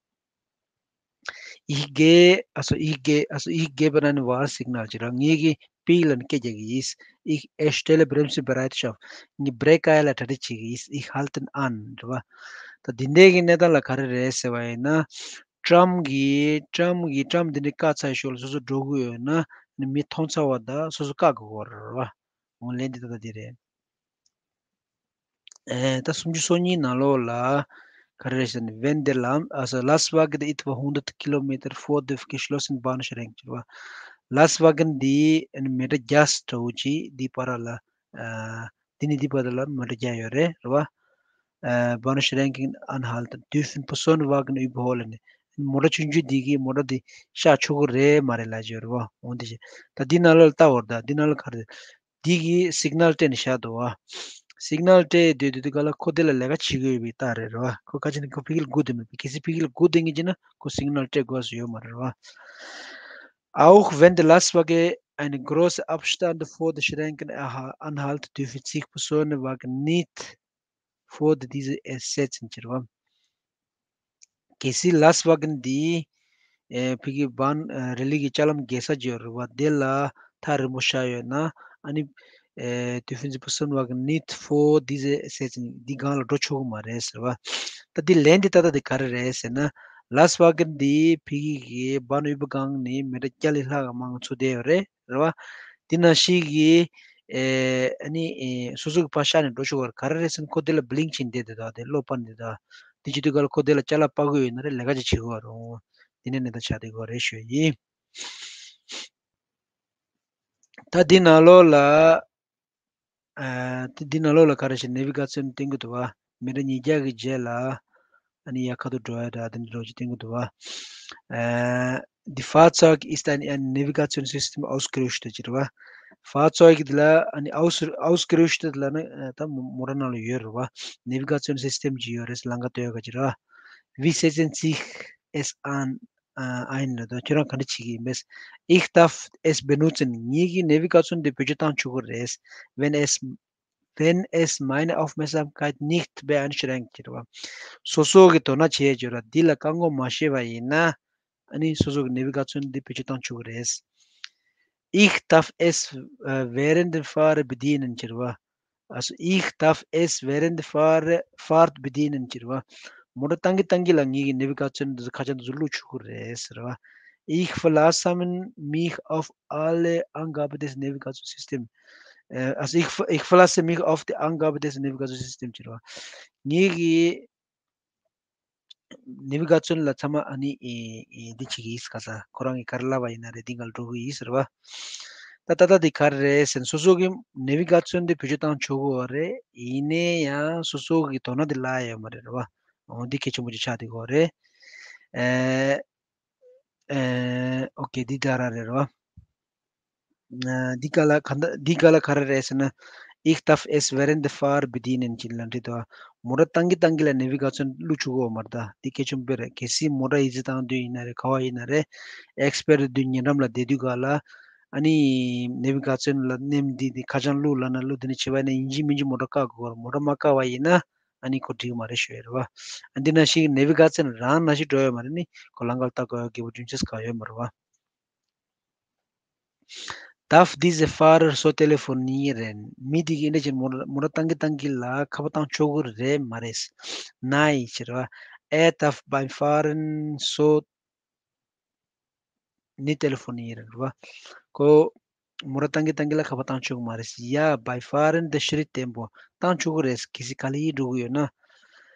Ich gehe, also ich gehe, also ich gebe einen Warnsignal ཅེས་ར། ངེད་ཀྱིས་པིག་ལ་ནི་སྐད་རྒྱག་གི་ཡིན། Ich stelle Bremse bereitschaft. ངས་བྷི་རེག་བཀག་ཡ་ལ་གྲ་སྒྲིག་བྱེད་ཀྱི་ཡིན། Ich halte an རེད་བ། ད་འདི་འདྲའི་གི་གནས་སྟངས་ལ་ག་རེ་རེད་ཟེར་བ་ཡིན་ན། ཊམ་གྱིས་ཊམ་གྱིས་ཊམ་འདི་འདྲའི་བཀག་ཚར་ཞོར་ལ་སོ་སོ་འགྲོ་གི་ཡོད་ན་ནི་མི་མཐོང་ཚར་བ་དང་སོ་སོ་བཀག་དགོས་རེད་བ། འོ་ལན་འདི་ད་ལྟ་འདི་རེད། ཨེ་ད་སུམ་ཅུ་སོ་གཉིས་ནང་ལོགས་ལ་ག་རེ་རེད་ཟེར་ན། Wenn der Lam- also Lastwagen etwa hundert Kilometer vor der geschlossenen Bahnschranke ཟེར་བ། ལཱས་ཝ་གན་འདི་ཨ་ནི་མི་ཊར་བརྒྱ་འདྲ་བོ་ཅིག་འདི་བར་ལ། ཨ་འདི་ནས་འདི་བར་ལ་མི་ཊར་བརྒྱ་ཡོད་རེད། རེད་བ། ཨ་Bahnschranken anhalten, dürfen Personenwagen überholen. མོ་ཊ་ཆུང་ཆུང་འདི་གིས་མོ་ཊ་འདི་བཤགས་ཆོག་གི་རེད་མ་རེད་ལབ་ཀྱི་ཡོད་རེད་བ། འོ་འདི་བྱས། ད་འདི་ནང་ལོགས་ལ་ལྟ་འོར། ད་འདི་ནང་ལོགས་ག་རེ་རེད། འདི་གིས་སིག་ནལ་སྤྲད་ནས་བཞག་འདུག་བ། སིག་ནལ་སྤྲད་དུས་དུས་དུས་ག་ལ་ཁོ་དེ་ལ་ལས་ཀ་བྱེད་དགོས་པའི་རྟགས་རེད། རེད་བ། ཁོ་ཁ་ཅིག་ནི་ཁོ་ཕི་གིལ་སྒུག་བསྡད་མེད་པ། གལ་སྲིད་ཕི་གིལ་སྒུག་བསྡད་མཁན་ཅིག་ན་ཁོ་སིག་ནལ་སྤྲད་དགོས་སུ་ཡོད་མ་རེད། རེད་བ། Auch wenn der Lastwagen einen großen Abstand vor den Schranken erha- anhält, dürfen sich Personenwagen nicht vor diese setzen ཟེར་བ། གལ་སྲིད་ལཱས་ཝ་གན་འདི་ཨེ་ཕ་གི་བཱན་ཨེ་རི་ལི་གི་ལྕགས་ལམ་བརྒལ་ས་ཅིག་ཡོད་རེད་བ། དེ་ལ་ཐག་རིང་པོ་བཞག་ཡོད་ན་ཨ་ནི་ཨེ་dürfen Sie Personenwagen nicht vor diese setzen འདི་སྒང་ལ་འགྲོ་ཆོག་གི་མ་རེད་ཟེར་བ། ད་འདི་ལན་འདི་ཏག་ཏག་འདི་ག་རེ་རེད་ཟེར་ན། ལཱས་ཝ་གན་འདི་ཕ་གི་གི་བཱན་ཨུ་བ་གང་ནི་མི་ཊར་བརྒྱ་ལས་ལྷག་གི་མང་ཚུགས་བསྡད་ཡོད་རེད། རེད་བ། འདི་ནང་བཞིན་གྱི་ཨེ་ཨ་ནི་ཨེ་སོ་སོ་གི་ཕར་ཤར་ནས་འགྲོ་ཆོག་གི་རེད། ག་རེ་རེད་ཟེར་ན་ཁོ་དེ་ལ་བི་ལིང་བྱས་ནས་བསྡད་དེ་དང་དེ་གློག་སྤར་ནས་དང་དེ་བྱེད་དུས་ག་ལ་ཁོ་དེ་ལ་ཅ་ལག་སྤར་དགོས་ཡོད་ན་རེད། ལས་ཀ་ཅིག་བྱེད་དགོས་རེད། འོ་འདི་ནས་ནས་ད་ཆགས་བསྡད་དགོས་རེད་ཞུ་ཡིན། ད་འདི་ནང་ལོགས་ལ་ཨ་འདི་འདི་ནང་ལོགས་ལ་ག་རེ་ཞིག་ནེ་བི་ག་ཚིའོན་བསྟན་གྱི་འདུག་བ། མི་ཊར་ཉིས་བརྒྱ་གི་རྗེས་ལ་ཨ་ནི་ཡར་ཁ་ཐུག་འགྲོ་ཡ་འདྲ་དེ་འདྲ་འདྲ་བོ་ཅིག་བསྟན་གྱི་འདུག་བ། ཨ་Die Fahrzeug ist an ein Navigationssystem ausgerüstet ཟེར་བ། Fahrzeug འདི་ལ་ཨ་ནི་aus- ausgerüstet ལབ་ན་ཨ་ད་མོ་ཊ་ནང་ལ་ཡོད་རེད་བ། Navigationssystem ཅིག་ཡོད་རེད། ལམ་ཁ་སྟོན་ཡག་ག་ཅིག་རེད་བ། Wie setzen Sie es an- ein ལབ་དུས་ཁྱོད་རང་ག་འདྲ་བྱེད་ཀྱི་ཡིན་པས། Ich darf es benutzen ངེད་ཀྱིས་ནེ་བི་ག་ཚིའོན་འདི་བེད་སྤྱོད་བཏང་ཆོག་གི་རེད། Wenn es wenn es meine Aufmerksamkeit nicht beeinschränkt ཟེར་བ། སོ་སོ་གི་དོ་སྣང་བྱེད་ཡས་ཅིག་ཡོད་ར། འདི་ལ་བཀག་འགོག་མ་བྱས་པ་ཡིན་ན་ཨ་ནི་སོ་སོ་གི་ནེ་བི་ག་ཚིའོན་འདི་བེད་སྤྱོད་བཏང་ཆོག་གི་རེད། Ich darf es während dem Fahren bedienen ཟེར་བ། Also ich darf es während dem Fahre- Fahrt bedienen ཟེར་བ། མོ་ཊ་བཏང་གི་བཏང་གི་ལ་ངེད་ཀྱིས་ནེ་བི་ག་ཚིའོན་འདི་ཚོ་ཁ་བྱང་འདི་ཚོ་བླུག་ཆོག་གི་རེད་ཟེར་བ། Ich verlasse mich auf alle Angaben des Navigationssystem. Äh, also ich, ver- ich verlasse mich auf die Angabe des Navigationssystem ཟེར་བ། ངེད་ཀྱིས་ནེ་བི་ག་ཚིའོན་ལ་ཚང་མ་ཨ་ནི་ཨེ་ཨེ་འདི་བྱེད་ཀྱི་ཡིན་ཟེར། ག་ས་ཁོ་རང་གིས་ག་རེ་ལབ་པ་ཡིན་ན་རེད། འདི་སྒང་ལ་འགྲོ་གི་ཡིན་ཟེར་བ། ད་ད་ལྟ་འདི་ག་རེ་རེད་ཟེར་ན་སོ་སོ་གི་ནེ་བི་ག་ཚིའོན་འདི་བེད་སྤྱོད་བཏང་ཆོག་གི་ཡོད་རེད། ཡིན་ནའི་ཡང་སོ་སོ་གི་དོ་སྣང་འདི་ལ་ཡོད་མ་རེད། རེད་བ། འོ་འདི་གལ་ཆེན་པོ་ཅིག་ཆགས་བསྡད་ཀྱི་ཡོད་རེད། ཨེ་ཨེ་ཨོ་ཀེ་འདི་ད་ར་རེད། རེད་བ། ཨ་འདི་ག་ལ་ག་འདི་ག་ལ་ག་རེ་རེད་ཟེར་ན། Ich darf es während der Fahrt bedienen ཅེས་ལབ་འདྲ་འདུག་མོ་ཊ་བཏང་གི་བཏང་གི་ལ་ནེ་བི་ག་ཚིའོན་བླུག་ཆོག་གི་ཡོད་མ་རེད། ད་འདི་གལ་ཆེན་པོ་རེད། གལ་སྲིད་མོ་ཊ་ཡིག་ཚད་བཏང་དུས་ཡིན་ན་རེད། ག་པར་ཡིན་ན་རེད། ཨེག་སི་པི་ཡར་དུས་ཉེ་འགྲམ་ལ་བསྡད་དུས་ག་ལ་ཨ་ནི་ནེ་བི་ག་ཚིའོན་ལ་མནན་འདི་འདི་ཁ་བྱང་བླུག་ལབ་ན་བླུག་དེ་ནས་བྱས་པ་ཡིན་ན་ཡིན་གཅིག་མིན་གཅིག་མོ་ཊ་བཀག་དགོས་རེད། མོ་ཊ་མ་བཀག་པ་ཡིན་ན་ཨ་ནི་ཁོ་འགྲིག་གི་མ་རེད་ཞུ་ཡ་རེད་བ། ཨ་འདི་ནང་བཞིན་ནེ་བི་ག་ཚིའོན་རང་ནང་བཞིན་འགྲོ་ཡོད་མ་རེད། ནི་ཁོ་ལམ་ཁ་ལ་ལྟ་དགོས་ཡ་གི་རྒྱུ་མཚན་གང་ཡོད་མ་རེད་བ། Darf dieser Fahrer so telefonieren? མི་དེ་གིས་འདི་ཕྱིར་མོ་མོ་ཊ་བཏང་གི་བཏང་གི་ལ་ཁ་པར་བཏང་ཆོག་གི་རེད་མ་རེད། Nein ཟེར་བ། Er darf beim Fahren so nicht telefonieren རེད་བ། ཁོ་མོ་ཊ་བཏང་གི་བཏང་གི་ལ་ཁ་པར་བཏང་ཆོག་གི་མ་རེད། Ja, beim Fahren des Schritttempo བཏང་ཆོག་གི་རེད། གལ་སྲིད་ག་ལ་ཡིན་འགྲོ་གི་ཡོད་ན།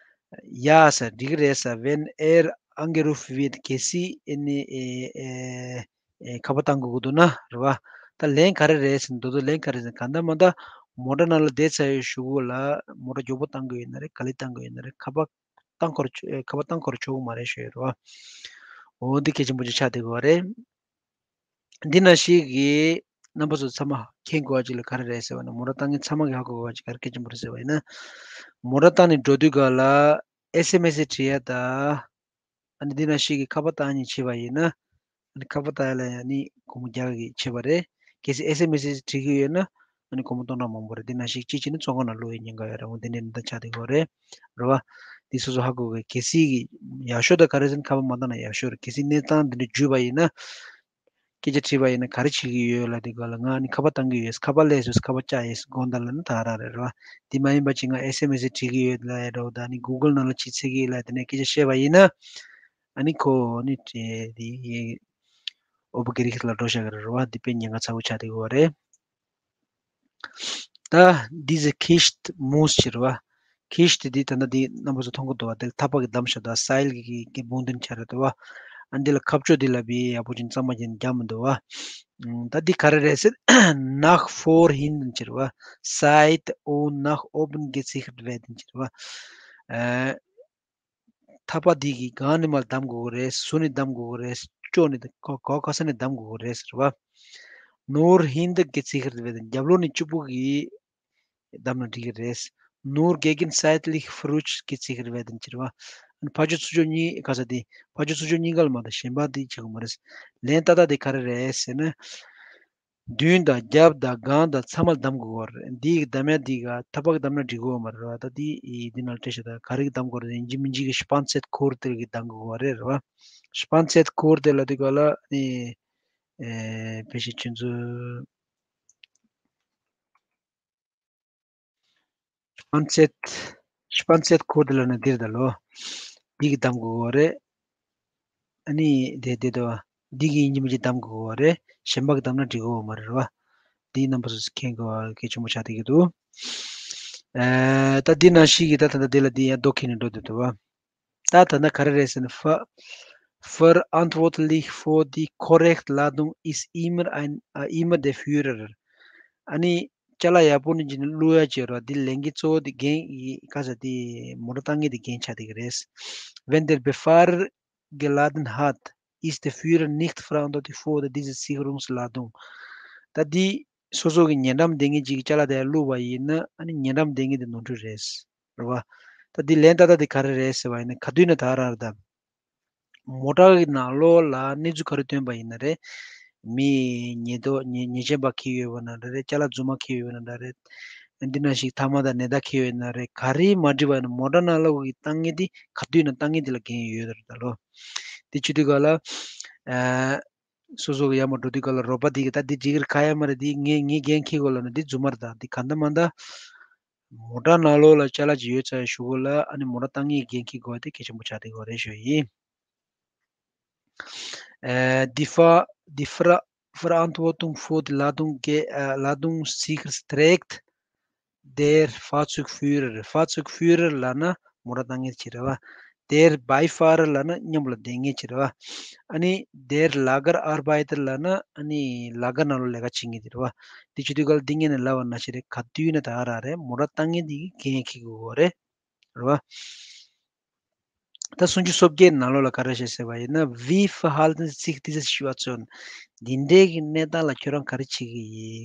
Ja ཟེར་འགྲིག་གི་རེད་ཟེར། Wenn er angerufen wird གལ་སྲིད་ཨེ་ནི་ཨེ་ཨེ་ཨེ་ཁ་པར་བཏང་དགོས་ཀྱི་འདུག་ན་རེད་བ། ད་ལན་ག་རེ་རེད་ཟེར་ན་མདོར་བསྡུས་ལན་ག་རེ་ཟེར་ན་གང་ལྟར་མ་ལྟར་མོ་ཊ་ནང་ལ་བསྡད་ཚར་བའི་གཞུག་གུ་ལ་མོ་ཊ་མགྱོགས་པོ་བཏང་གི་ཡོད་ན་རེད། ག་ལེ་བཏང་གི་ཡོད་ན་རེད། ཁ་པར་བཏང་འཁོར་ཆོ- ཁ་པར་བཏང་འཁོར་ཆོག་གི་མ་རེད་ཞུ་ཡོད་རེད་བ། འོ་འདི་གལ་ཆེན་པོ་ཅིག་ཆགས་བསྡད་ཀྱི་ཡོད་རེད། འདི་ནང་བཞིན་གྱི་རྣམ་པ་ཚོ་ཚང་མ་མཁྱེན་དགོས་པ་ཅིག་ལ་ག་རེ་རེད་ཟེར་བ་ན་མོ་ཊ་བཏང་མཁན་ཚང་མ་གིས་ཧ་གོ་དགོས་པ་ཅིག་ག་རེ་གལ་ཆེན་པོ་རེད་ཟེར་བ་ཡིན་ན། མོ་ཊ་བཏང་ནས་འགྲོ་དུས་ག་ལ་ཨེས་ཨེམ་ཨེས་བྲིས་ཡ་དང་། ཨ་ནི་འདི་ནང་བཞིན་གྱི་ཁ་པར་བཏང་མཁན་བྱས་པ་ཡིན་ན། ཨ་ནི་ཁ་པར་བཏང་ཡ་ལ་ཡང་ནི་སྒོར་མོ་བརྒྱ་གི་བྱས་པ་རེད། གལ་སྲིད་ཨེས་ཨེམ་ཨེས་བྲིས་ཀྱི་ཡོད་ན་ཨ་ནི་སྒོར་མོ་སྟོང་ཕྲག་མང་པོ་རེད། འདི་ནང་བཞིན་གཅིག་བྱས་ནས་བཙོན་ཁང་ནང་བླུག་ཡའི་ཉེན་ཁ་ཡོད་རེད། འོ་འདི་ནས་འདི་ལྟར་ཆགས་བསྡད་ཀྱི་ཡོད་རེད། རེད་བ། འདི་སོ་སོ་ཧ་གོ་གི། གལ་སྲིད་ཀྱི་ཡག་ཤོས་དང་ག་རེ་ཟེར་ན་ཁ་པར་མ་བཏང་ན་ཡག་ཤོས་རེད། གལ་སྲིད་གནས་སྟངས་འདི་འདྲ་བརྒྱུད་པ་ཡིན་ན། སྐད་ཆ་དྲིས་པ་ཡིན་ན་ག་རེ་བྱེད་ཀྱི་ཡོད་ལབ་དུས་སྒང་ལ་ང་ནི་ཁ་པར་བཏང་གི་ཡོད། ཁ་པར་བཅག་ཡོད་དགོངས་དག་ལབ་ན་ད་ག་རང་རེད་རོ། འདི་མ་ཡིན་པ་ཅིག་ང་ཨེས་ཨེམ་ཨེས་བྲིས་ཀྱི་ཡོད་ལབ་ཡ་འདྲ་བོ་དང་ནི་གུ་གལ་ནང་ལ་ཅིག་འཚོལ་གྱི་ཡོད་ལབ་དེ་ནས་སྐད་ཆ་བཤད་པ་ཡིན་ན། ཨ་ནི་ཁོ་ནི་དེ་དེ་ཨོ་བོ་གི་རིགས་ལ་འགྲོ་བཞག་གི་རེད་རོ། འདི་དཔེ་ཉེན་ཁ་ཚ་བོ་ཆགས་བསྡད་ཀྱི་ཡོད་རེད། ད་འདི་ཟེར་ཁིཤ་མུས་ཟེར་བ། ཁིཤ་དེ་འདི་ད་ལྟ་འདི་རྣམ་པ་ཚོ་མཐོང་གི་འདུག་བ། དེ་ཐག་པ་གིས་བསྡམས་བཞག་འདུག་བ། སའིལ་གྱི་གི་བུང་བདུན་ཆ་རེད་འདུག་བ། ཨ་འདི་ལ་ཁ་གཅོད་འདི་ལ་བི་ཡག་པོ་ཅིག་གཙང་མ་ཅིག་རྒྱག་མི་འདུག་བ། ཨུམ། ད་འདི་ག་རེ་རེད་ཟེར། ནག་ཕོར་ཧིན་ཟེར་བ། སའིད་ཨོན་ནག་ཨོ་བན་གེ་ཚིག་རེད་འདི་ཟེར་བ། ཨ། ཐག་པ་འདི་གིས་སྒང་ནས་མར་བསྡམ་དགོས་ཀྱི་རེད། ཟུར་ནས་བསྡམ་དགོས་ཀྱི་རེད། ཕྱོགས་ནས་ག་ག་ས་ནས་བསྡམ་དགོས་ཀྱི་རེད་ཟེར་བ། ནུར་ཧིན་དགེ་ཚིག་རེད་བས། རྒྱབ་ལོགས་ནས་གཅིག་པུ་གིས་བསྡམས་ན་འགྲིག་གི་རེད། ནུར་གེ་གིན་སའིད་ལིག་ཕ་རུཆ་གེ་ཚིག་རེད་བས་ཟེར་བ། ཕར་ཕྱོགས་ཚུར་ཕྱོགས་གཉིས་ག་ས་དེ་ཕར་ཕྱོགས་ཚུར་ཕྱོགས་གཉིས་ཀ་ལ་མ་གཏོགས་གཞན་པ་དེ་བྱེད་དགོས་མ་རེད། ལན་ཏག་ཏག་དེ་ག་རེ་རེད་ཟེར་ན། མདུན་དང་རྒྱབ་དང་སྒང་དང་ཚང་མ་བསྡམ་དགོས་པ་རེད། འདི་གི་བསྡམ་ཡ་འདི་ག་ཐག་པ་གིས་བསྡམ་ན་འགྲིག་གི་ཡོད་མ་རེད་བ། ད་འདི་འདི་ནང་སྤྲད་ཤག་ད་ག་རེ་གིས་བསྡམ་དགོས་རེད། ཡིན་གཅིག་མིན་གཅིག་གི་སྤང་ཚད་ཁུར་དེ་གིས་བསྡམ་དགོས་པ་རེད་རེད་བ། སྤང་ཚད་ཁུར་དེ་ལ་འདི་ག་ལ་ནི་ཨེ་ཕལ་ཆེར་ཁྱོད་ཚོ་སྤང་ཚད། སྤང་ཚད་ཁུར་དེ་ལ་ནི་འདིར་ད་ལོ། འདི་གིས་བསྡམ་དགོས་པ་རེད། ཨ་ནི་དེ་དེ་དོ། འདི་གིས་ཡིན་གཅིག་མིན་གཅིག་བསྡམ་དགོས་པ་རེད། གཞན་པ་གིས་བསྡམ་ན་འགྲིག་གི་ཡོད་མ་རེད་བ། འདི་རྣམ་པ་ཚོ་མཁྱེན་དགོས་པ་གལ་ཆེན་པོ་ཆགས་བསྡད་ཀྱི་འདུག་ཨ། ད་འདི་ནང་བཞིན་གྱི་ད་ད་ལྟ་འདི་ལ་འདི་ཡང་རྡོ་ཁྱེར་ནས་འགྲོ་བསྡད་འདུག་བ། ད་ད་ལྟ་ག་རེ་རེད་ཟེར་ན། Ver- verantwoordlich für die korrekte Ladung ist immer ein, äh, immer der Führer. ཨ་ནི་ཅ་ལག་ཡག་པོ་ནི་ཅིག་ནི་བླུག་ཡ་བྱེད་རོགས། འདི་ལེན་མཁན་གཙོ་བོ་འདི་རྒན་ཡིན། ག་ས་འདི་མོ་ཊ་བཏང་མཁན་འདི་རྒན་ཆགས་བསྡད་ཀྱི་རེད། Wenn der Befahrer geladen hat, ist der Führer nicht verantwortlich für diese Sicherungsladung. ད་འདི་སོ་སོ་གི་ཉེ་འགྲམ་བསྡད་མཁན་ཅིག་གི་ཅ་ལག་དེ་བླུགས་པ་ཡིན་ན། ཨ་ནི་ཉེ་འགྲམ་བསྡད་མཁན་དེ་ནོར་འཁྲུལ་རེད། རེད་བ། ད་འདི་ལན་ཏག་ཏག་དེ་ག་རེ་རེད་ཟེར་བ་ཡིན་ན། ག་དུས་ན་ད་རང་རེད་ད། མོ་ཊ་གི་ནང་ལོགས་ལ་གནས་ཚུལ་ག་རེ་ཐོན་པ་ཡིན་ན་རེད། མི་ཉེས་རྡུང་ཉེས་ཉེས་ཅན་པ་འཁྱེར་ཡོད་པ་ན་འདྲ་རེད། ཅ་ལག་རྫུན་མ་འཁྱེར་ཡོད་པ་ན་འདྲ་རེད། འདི་ནང་བཞིན་ཐ་མག་དང་ནད་རྟགས་འཁྱེར་ཡོད་ན་རེད། ག་རེ་མ་འགྲིག་པ་ཡིན་ན་མོ་ཊ་ནང་ལོགས་ཀྱི་བཏང་མཁན་དེ་ག་དུས་ན་བཏང་མཁན་དེ་ལ་འགན་ཡོད་རེད་ད་ལོ། དེ་བྱེད་དུས་ག་ལ། ཨ། སོ་སོ་གི་ཡར་མར་འགྲོ་དུས་ག་ལ་རོགས་པ་དེ་གིས་ད་འདི་འགྲིག་གི་རེད། ག་ཡ་མ་རེད། འདི་ངས་ངས་འགན་འཁྱེར་དགོས་ལབ་ན་འདི་རྫུན་མ་རེད་ད། འདི་ག་འདྲ་མ་འདྲ། མོ་ཊ་ནང་ལོགས་ལ་ཅ་ལག་ཅིག་ཡོད་ཚར་ཞུ་དགོས་ལ། ཨ་ནི་མོ་ཊ་བཏང་མཁན་འགན་འཁྱེར་དགོས་དེ་གལ་ཆེན་པོ་ཆགས་བསྡད་ཀྱི་ཡོད་རེད་ཞུ་ཡིན། ཨ། die Ver- die Ver- Verantwortung für die Ladung ge- äh, Ladungssicherheit trägt der Fahrzeugführer. Fahrzeugführer ལབ་ན་མོ་ཊ་བཏང་མཁན་ཅིག་རེད་བ། Der Beifahrer ལབ་ན་མཉམ་ལ་བསྡད་མཁན་ཅིག་རེད་བ། ཨ་ནི་der Lagerarbeiter ལབ་ན་ཨ་ནི་ལ་ག་ནང་ལོགས་ལས་ཀ་བྱེད་མཁན་དེ་རེད་བ། དེ་བྱེད་དུས་ག་ལ་འདི་ངས་ནས་ལབ་པ་ནང་བཞིན་རེད། ག་དུས་ན་ད་ག་རང་རེད། མོ་ཊ་བཏང་མཁན་དེ་གིས་འགན་འཁྱེར་དགོས་རེད། རེད་བ། ད་སུམ་ཅུ་སོ་བརྒྱད་ནང་ལོགས་ལ་ག་རེ་བཤད་ཟེར་བ་ཡིན་ན། Wie verhalten Sie sich diese Situation? འདི་འདྲའི་གི་གནས་སྟངས་ལ་ཁྱོད་རང་ག་རེ་བྱེད་ཀྱི་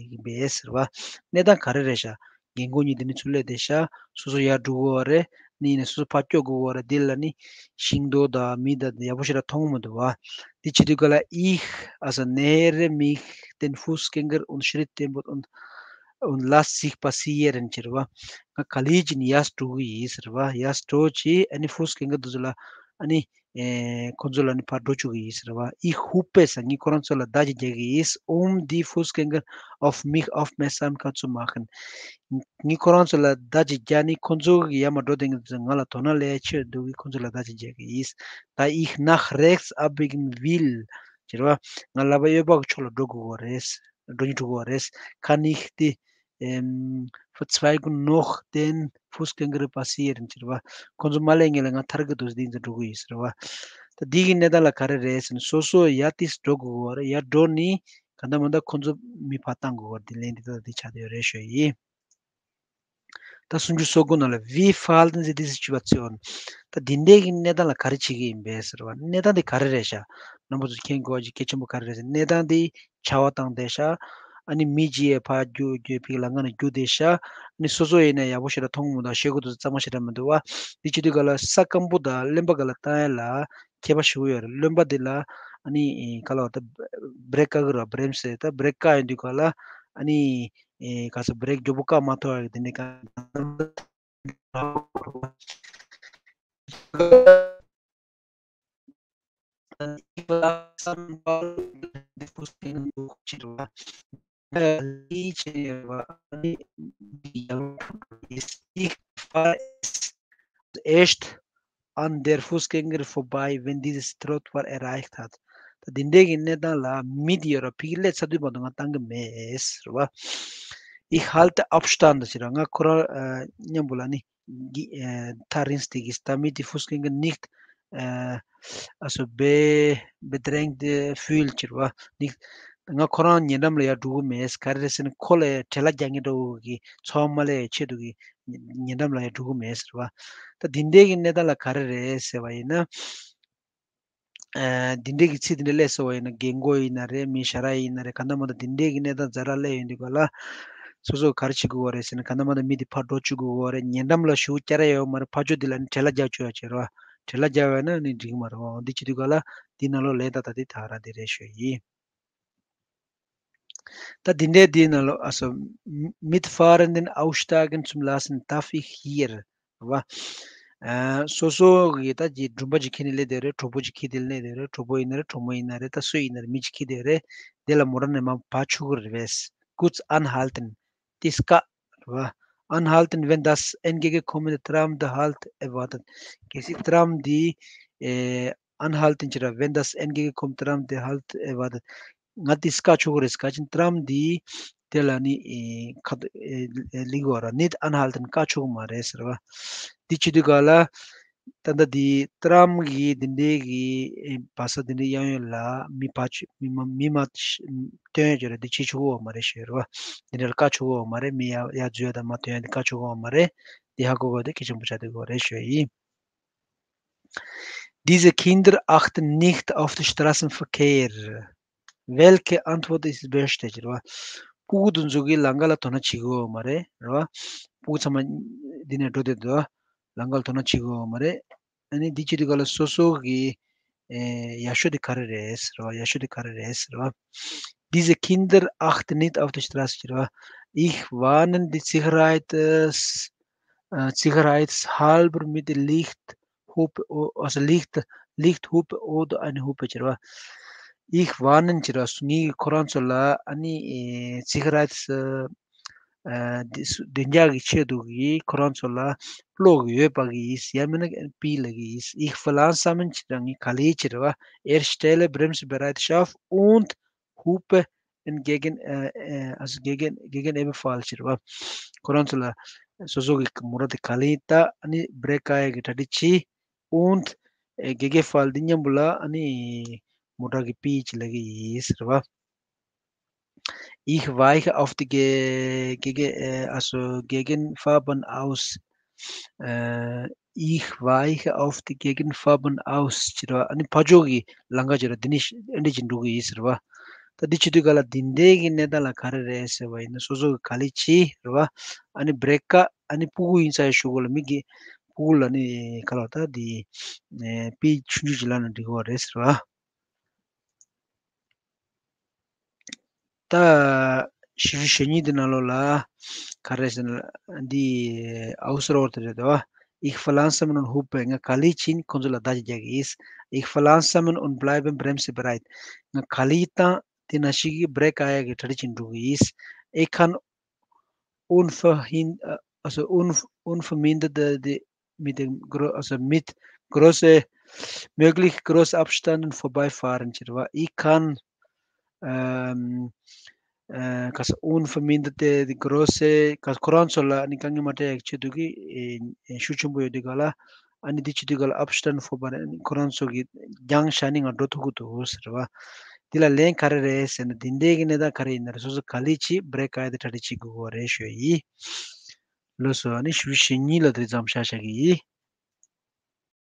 ཡིན་པས་ཟེར་བ། གནས་སྟངས་ག་རེ་རེད་ཤག་རྒན་རྒོན་གཉིས་འདི་ནས་ཚུར་སླེབས་བསྡད་ཤག་སོ་སོ་ཡར་འགྲོ་དགོས་པ་རེད། ནི་ཡིན་ནས་སོ་སོ་ཕར་སྐྱོད་དགོས་པ་རེད། འདི་ལ་ནི་ཤིང་སྡོང་དང་མི་དང་ཡག་པོ་ཞེ་དྲག་མཐོང་མི་འདུག་བ། འདི་བྱེད་དུས་ག་ལ། Ich, also nähere mich den Fußgänger und schritt dem und und lass sie passieren ཟེར་བ། ང་ག་ལེར་ཅིག་ནི་ཡར་འགྲོ་གི་ཡིན་ཟེར་བ། ཡར་འགྲོ་ཅིག་ཨ་ནི་Fußgänger འདི་ཚོ་ལ་ཨ་ནི་ཨེ་ཁོང་ཚོ་ལ་ནི་ཕར་འགྲོ་བཅུག་གི་ཡིན་ཟེར་བ། Ich hupe ཟེར། ངས་ཁོ་རང་ཚོ་ལ་བརྡ་ཅིག་རྒྱག་གི་ཡིན། Um die Fußgänger auf mich aufmerksam zu machen. ངས་ཁོ་རང་ཚོ་ལ་བརྡ་ཅིག་རྒྱག་ནི། ཁོང་ཚོ་གི་ཡར་མར་འགྲོ་དེ་ང་ལ་དོ་སྣང་སླེབས་ཡ་ཆེད་དུ་གི་ཁོང་ཚོ་ལ་བརྡ་ཅིག་རྒྱག་གི་ཡིན། Da ich nach rechts abbiegen will ཟེར་བ། ང་ལག་པ་གཡས་པ་གི་ཕྱོགས་ལ་འགྲོ་དགོས་པ་རེད། འགྲོ་སྙིང་བྲོ་གི་པ་རེད། Kann ich die ähm, Verzweigung noch den Fußgänger passieren ཟེར་བ། ཁོང་ཚོ་མ་སླེབས་སྔོན་ལ་ང་ཐར་གི་འདུག་འདི་ཚོ་འགྲོ་གི་ཡིན་ཟེར་བ། ད་འདི་གི་གནས་སྟངས་ལ་ག་རེ་རེད་ཟེར་ན། སོ་སོ་ཡར་ཏིས་འགྲོ་དགོས་པ་རེད། ཡར་འགྲོ་ནི་ག་འདྲ་མ་འདྲ་ཁོང་ཚོ་མི་ཕར་བཏང་དགོས་པ་རེད། འདི་ལན་འདི་ད་འདི་ཆགས་བསྡད་ཡོད་རེད་ཞུ་ཡིན། ད་སུམ་ཅུ་སོ་དགུ་ནང་ལ། Wie verhalten Sie diese Situation? ད་འདི་འདྲའི་གི་གནས་སྟངས་ལ་ག་རེ་བྱེད་ཀྱི་ཡིན་པས་ཟེར་བ། གནས་སྟངས་འདི་ག་རེ་རེད་ཤག་རྣམ་པ་ཚོ་མཁྱེན་དགོས་ཀྱི་གལ་ཆེན་པོ་ག་རེ་རེད་ཟེར། གནས་སྟངས་འདི་ཆར་པ་བཏང་བསྡད་ཤག་ཨ་ནི་མི་གཅིག་ཡས་ཕར་རྒྱུག་རྒྱུག་ཕིག་ལ་ང་ནས་རྒྱུག་བསྡད་ཤག་ཨ་ནི་སོ་སོ་ཡིན་ན་ཡག་པོ་ཞེ་དྲག་མཐོང་གི་མི་འདུག་ཤེལ་སྒོ་དེ་ཚོ་གཙང་མ་ཞེ་དྲག་མི་འདུག་བ། འདི་བྱེད་དུས་ག་ལ་ས་སྐམ་པོ་དང་རློན་པ་ག་ལ་བཏང་ཡ་ལ་ཁྱད་པར་ཞེ་པོ་ཡོད་རེད། རློན་པ་འདི་ལ་ཨ་ནི་ག་ལ་བ་ད་བྷི་རེག་བཀག་གི་རེད། བྷི་རེམ་སེ་ད་བྷི་རེག་བཀག་ཡོང་དུས་ག་ལ་ཨ་ནི་ཨེ་ག་ས་བྷི་རེག་མགྱོགས་པོ་བཀག་མ་ཐུབ་ཡ་གི་དེ་འདྲའི་ག Fußgänger durchgeht, ich fahre erst an der Fußgänger vorbei, wenn dieses Trottoir erreicht hat. ད་འདི་འདྲའི་གི་གནས་སྟངས་ལ་མི་དེ་ཡོད་ར་ཕ་གི་སླེབས་ཚར་དུས་བར་དུ་ང་བཏང་གི་མེད་རེད་བ། Ich halte Abstand ཟེར་ར་ང་ཁོ་རང་མཉམ་པོ་ལ་ནི་ཐག་རིང་སྟེ་གི་ད་མི་དེ་Fußgänger nicht also be bedrängt fühlt ཟེར་བ། ང་ཁོ་རང་ཉེ་འགྲམ་ལ་ཡར་འགྲོ་གི་མེད། ག་རེ་རེད་ཟེར་ན་ཁོ་ལ་བྲེལ་བ་རྒྱག་མཁན་འདྲ་བོ་གི་ཚོར་བ་མ་སླེབས་ཡའི་ཆེད་དུ་གི་ཉེ་འགྲམ་ལ་ཡར་འགྲོ་གི་མེད་ཟེར་བ། ད་འདི་འདྲའི་གི་གནས་སྟངས་ལ་ག་རེ་རེད་ཟེར་བ་ཡིན་ན། འདི་འདྲའི་གི་ཚིག་འདི་འདྲ་སླེབས་སོང་བ་ཡིན་ན་རྒན་གོག་ཡིན་ན་རེད། མི་ཞ་ར་ཡིན་ན་རེད། ག་ན་མ་ད་འདི་འདྲའི་གི་གནས་སྟངས་ཛ་དྲག་སླེབས་ཡོང་དུས་ག་ལ་སོ་སོ་ག་རེ་བྱེད་དགོས་བ་རེད་ཟེར་ན་ག་ན་མ་ད་མི་དེ་ཕར་འགྲོ་བཅུག་དགོས་བ་རེད། ཉེ་འགྲམ་ལ་ཞུ་སྐྱ་ར་ཡོད་མ་རེད། ཕར་ཕྱོགས་འདི་ལ་ནི་བྲེལ་བ་རྒྱག་བཅུག་ཡ་བྱེད་རོགས། བྲེལ་བ་རྒྱག་བས་ན་ནི་འགྲིག་མ་རེད། འོ་འདི་བྱེད་དུས་ག་ལ་འདི་ནང་ལོགས་ལན་ད་ད་འདི་ད་ར་འདི་རེད་ཞུ་ཡིན། ད་འདི་འདྲའི་འདི་ནང་ལོགས་ཨ་སོ་Mitfahrenden aussteigen zu lassen, darf ich hier རེད་བ། སོ་སོ་གི་ད་ཀྱི་སྦྱིན་པ་ཅིག་ཁྱེར་ནས་སླེབས་བསྡད་རེད། གྲོགས་པོ་ཅིག་ཁྱེར་དེ་སླེབས་བསྡད་རེད། གྲོགས་པོ་ཡིན་ན་རེད། གྲོགས་མོ་ཡིན་ན་རེད། ད་སུ་ཡིན་ན་རེད། མི་ཅིག་ཁྱེར་དེ་རེད། དེ་ལ་མོ་ཊ་ནས་མར་བབས་ཆོག་གི་རེད་པས། Kurz anhalten. དེ་སྐད་རེད་བ། Anhalten, wenn das entgegenkommende Tram der Halt erwartet. གལ་སྲིད་Tram འདི་anhalten ཟེར་ར་wenn das entgegenkommende Tram der Halt erwartet. ང་དེ་སྐད་ཆོག་གི་རེད། ག་ཅིན་Tram འདི་དེ་ལ་ནི་ཁ་ལིག་བ་ར་nicht anhalten སྐད་ཆོག་གི་མ་རེད་ཟེར་བ། འདི་བྱེད་དུས་ག་ལ་ད་ལྟ་འདི་Tram གི་འདི་འདྲའི་གི་བ་ས་འདི་འདྲའི་གཡས་གཡོན་ལ་མི་ཕར་ཕྱོགས་མི་མ་མི་མ་སྟོན་ཡ་ཅིག་ར་འདི་བྱེད་ཆོག་གི་མ་རེད་ཞུ་ཡ་རེད་བ། འདི་འདྲ་ལ་བཀག་ཆོག་གི་མ་རེད། མི་ཡ་ཡ་འཛུལ་ཡ་དང་མ་སྟོན་ཡ་འདི་བཀག་ཆོག་གི་མ་རེད། འདི་ཧ་གོ་དགོས་དེ་གལ་ཆེན་པོ་ཆགས་བསྡད་ཡོད་རེད་ཞུ་ཡ་ཡིན། Diese Kinder achten nicht auf den Straßenverkehr. Welche Antwort ist die beste ཟེར་བ། སྤུ་གུ་དེ་ཚོ་གིས་ལམ་ཁ་ལ་དོ་སྣང་བྱེད་ཀྱི་ཡོད་མ་རེད་རེད་བ། སྤུ་གུ་ཚང་མ་འདི་ནས་འགྲོ་བསྡད་འདུག་ལམ་ཁ་ལ་དོ་སྣང་བྱེད་ཀྱི་ཡོད་མ་རེད། ཨ་ནི་འདི་བྱེད་དུས་ག་ལ་སོ་སོ་གི་ཡག་ཤོས་དེ་ག་རེ་རེད་ཟེར་བ། ཡག་ཤོས་དེ་ག་རེ་རེད་ཟེར་བ། Diese Kinder achten nicht auf die Straße ཟེར་བ། Ich warne die Sicherheit, äh, sicherheitshalber mit Lichthupe, o- also Licht, Lichthupe oder eine Hupe ཟེར་བ། Ich warne ཟེར་བ། ངས་ཁོ་རང་ཚོ་ལ་ཨ་ནི་Sicherheits བདེ་འཇགས་ཀྱི་ཆེད་དུ་གི་ཁོ་རང་ཚོ་ལ་གློག་ཡོད་པ་གི་ཡིས་ཡང་མིན་ན་པི་ལ་གི་ཡིས། Ich verlangsame ཟེར་ངས་ག་ལེ་ཟེར་བ། Erstelle Bremsbereitschaft und Hupe entgegen, äh, äh, also gegen, gegen Überfall ཟེར་བ། ཁོ་རང་ཚོ་ལ་སོ་སོ་གི་མོ་ཊ་དེ་ག་ལེ་ད་ཨ་ནི་བྲེག་བཀག་ཡ་གི་གྲ་སྒྲིག་བྱེད། Und, äh, Gegenfall འདི་མཉམ་པོ་ལ་ཨ་ནི་མོ་ཊ་གི་པི་ཅི་ལ་གི་ཡིས་ཟེར་བ། Ich weiche auf die Ge- Gege- äh, also Gegenfahrbahn aus. Äh, ich weiche auf die Gegenfahrbahn aus ཟེར་བ། ཨ་ནི་ཕར་ཕྱོགས་ཀྱི་ལམ་ཁ་ཟེར་བ་འདི་ནི་ཨེ་འདྲ་ཅིག་འགྲོ་གི་ཡིན་ཟེར་བ། ད་འདི་བྱེད་དུས་ག་ལ་འདི་འདྲའི་གི་གནས་སྟངས་ལ་ག་རེ་རེད་ཟེར་བ་ཡིན་ན་སོ་སོ་གི་ག་ལེ་བྱེད་རེད་བ། ཨ་ནི་བྲེག་བཀག་ཨ་ནི་སྤུ་གུ་ཡིན་ས་ཡ་ཞུ་གོ་ལ་མི་གི་སྤུ་གུ་ལ་ནི་ག་ལ་ད་འདི་པི་ཆུང་ཆུང་ཅིག་ལ་ན་འགྲིག་གི་རེད་ཟེར་བ། ད་བཞི་བཅུ་ཞེ་གཉིས་དེ་ནང་ལོགས་ལ་ག་རེ་ཟེར་ན་འདི་ausser Orte རེད་དོ། Ich verlangsame und hupe ང་ག་ལེ་ཕྱིན་ཁོང་ཚོ་ལ་བརྡ་ཅིག་རྒྱག་གི་ཡིན། Ich verlangsame und bleibe bremsebereit ང་ག་ལེ་དང་དེ་ནང་བཞིན་གྱི་བྲེག་བཀག་ཡ་གི་གྲ་སྒྲིག་བྱེད་འགྲོ་གི་ཡིན། Ich kann unverhin- also unvermindert die mit dem gro- also mit große, möglich große Abständen vorbeifahren ཟེར་བ། Ich kann, ähm, äh, ག་ས་unverminderte die große ག་ཁོ་རང་ཚོ་ལ་ནི་དཀའ་ངལ་མ་སྤྲད་ཡག་ཆེད་དུ་གི་ཤུགས་ཆེན་པོ་ཡོད་དུས་ག་ལ་ཨ་ནི་འདི་བྱེད་དུས་ག་ལ་Abstand vorbei ཁོ་རང་ཚོ་གི་རྒྱང་ཤར་ནས་ང་འགྲོ་ཐུབ་ཀྱི་འདུག་ཟེར་བ། འདི་ལ་ལན་ག་རེ་རེད་ཟེར་ན་འདི་འདྲའི་གི་གནས་སྟངས་ག་རེ་ཡིན་ན་རེད། སོ་སོ་ག་ལེ་ཅིག་བྲེག་བཀག་ཡ་དེ་གྲ་སྒྲིག་བྱེད་དགོས་གོ་རེད་ཞུ་ཡི། ལགས་སོ། ཨ་ནི་བཞི་བཅུ་ཞེ་གཉིས་ལ་དེ་ཙམ་བཞག་བཞག་གི་ཡིན།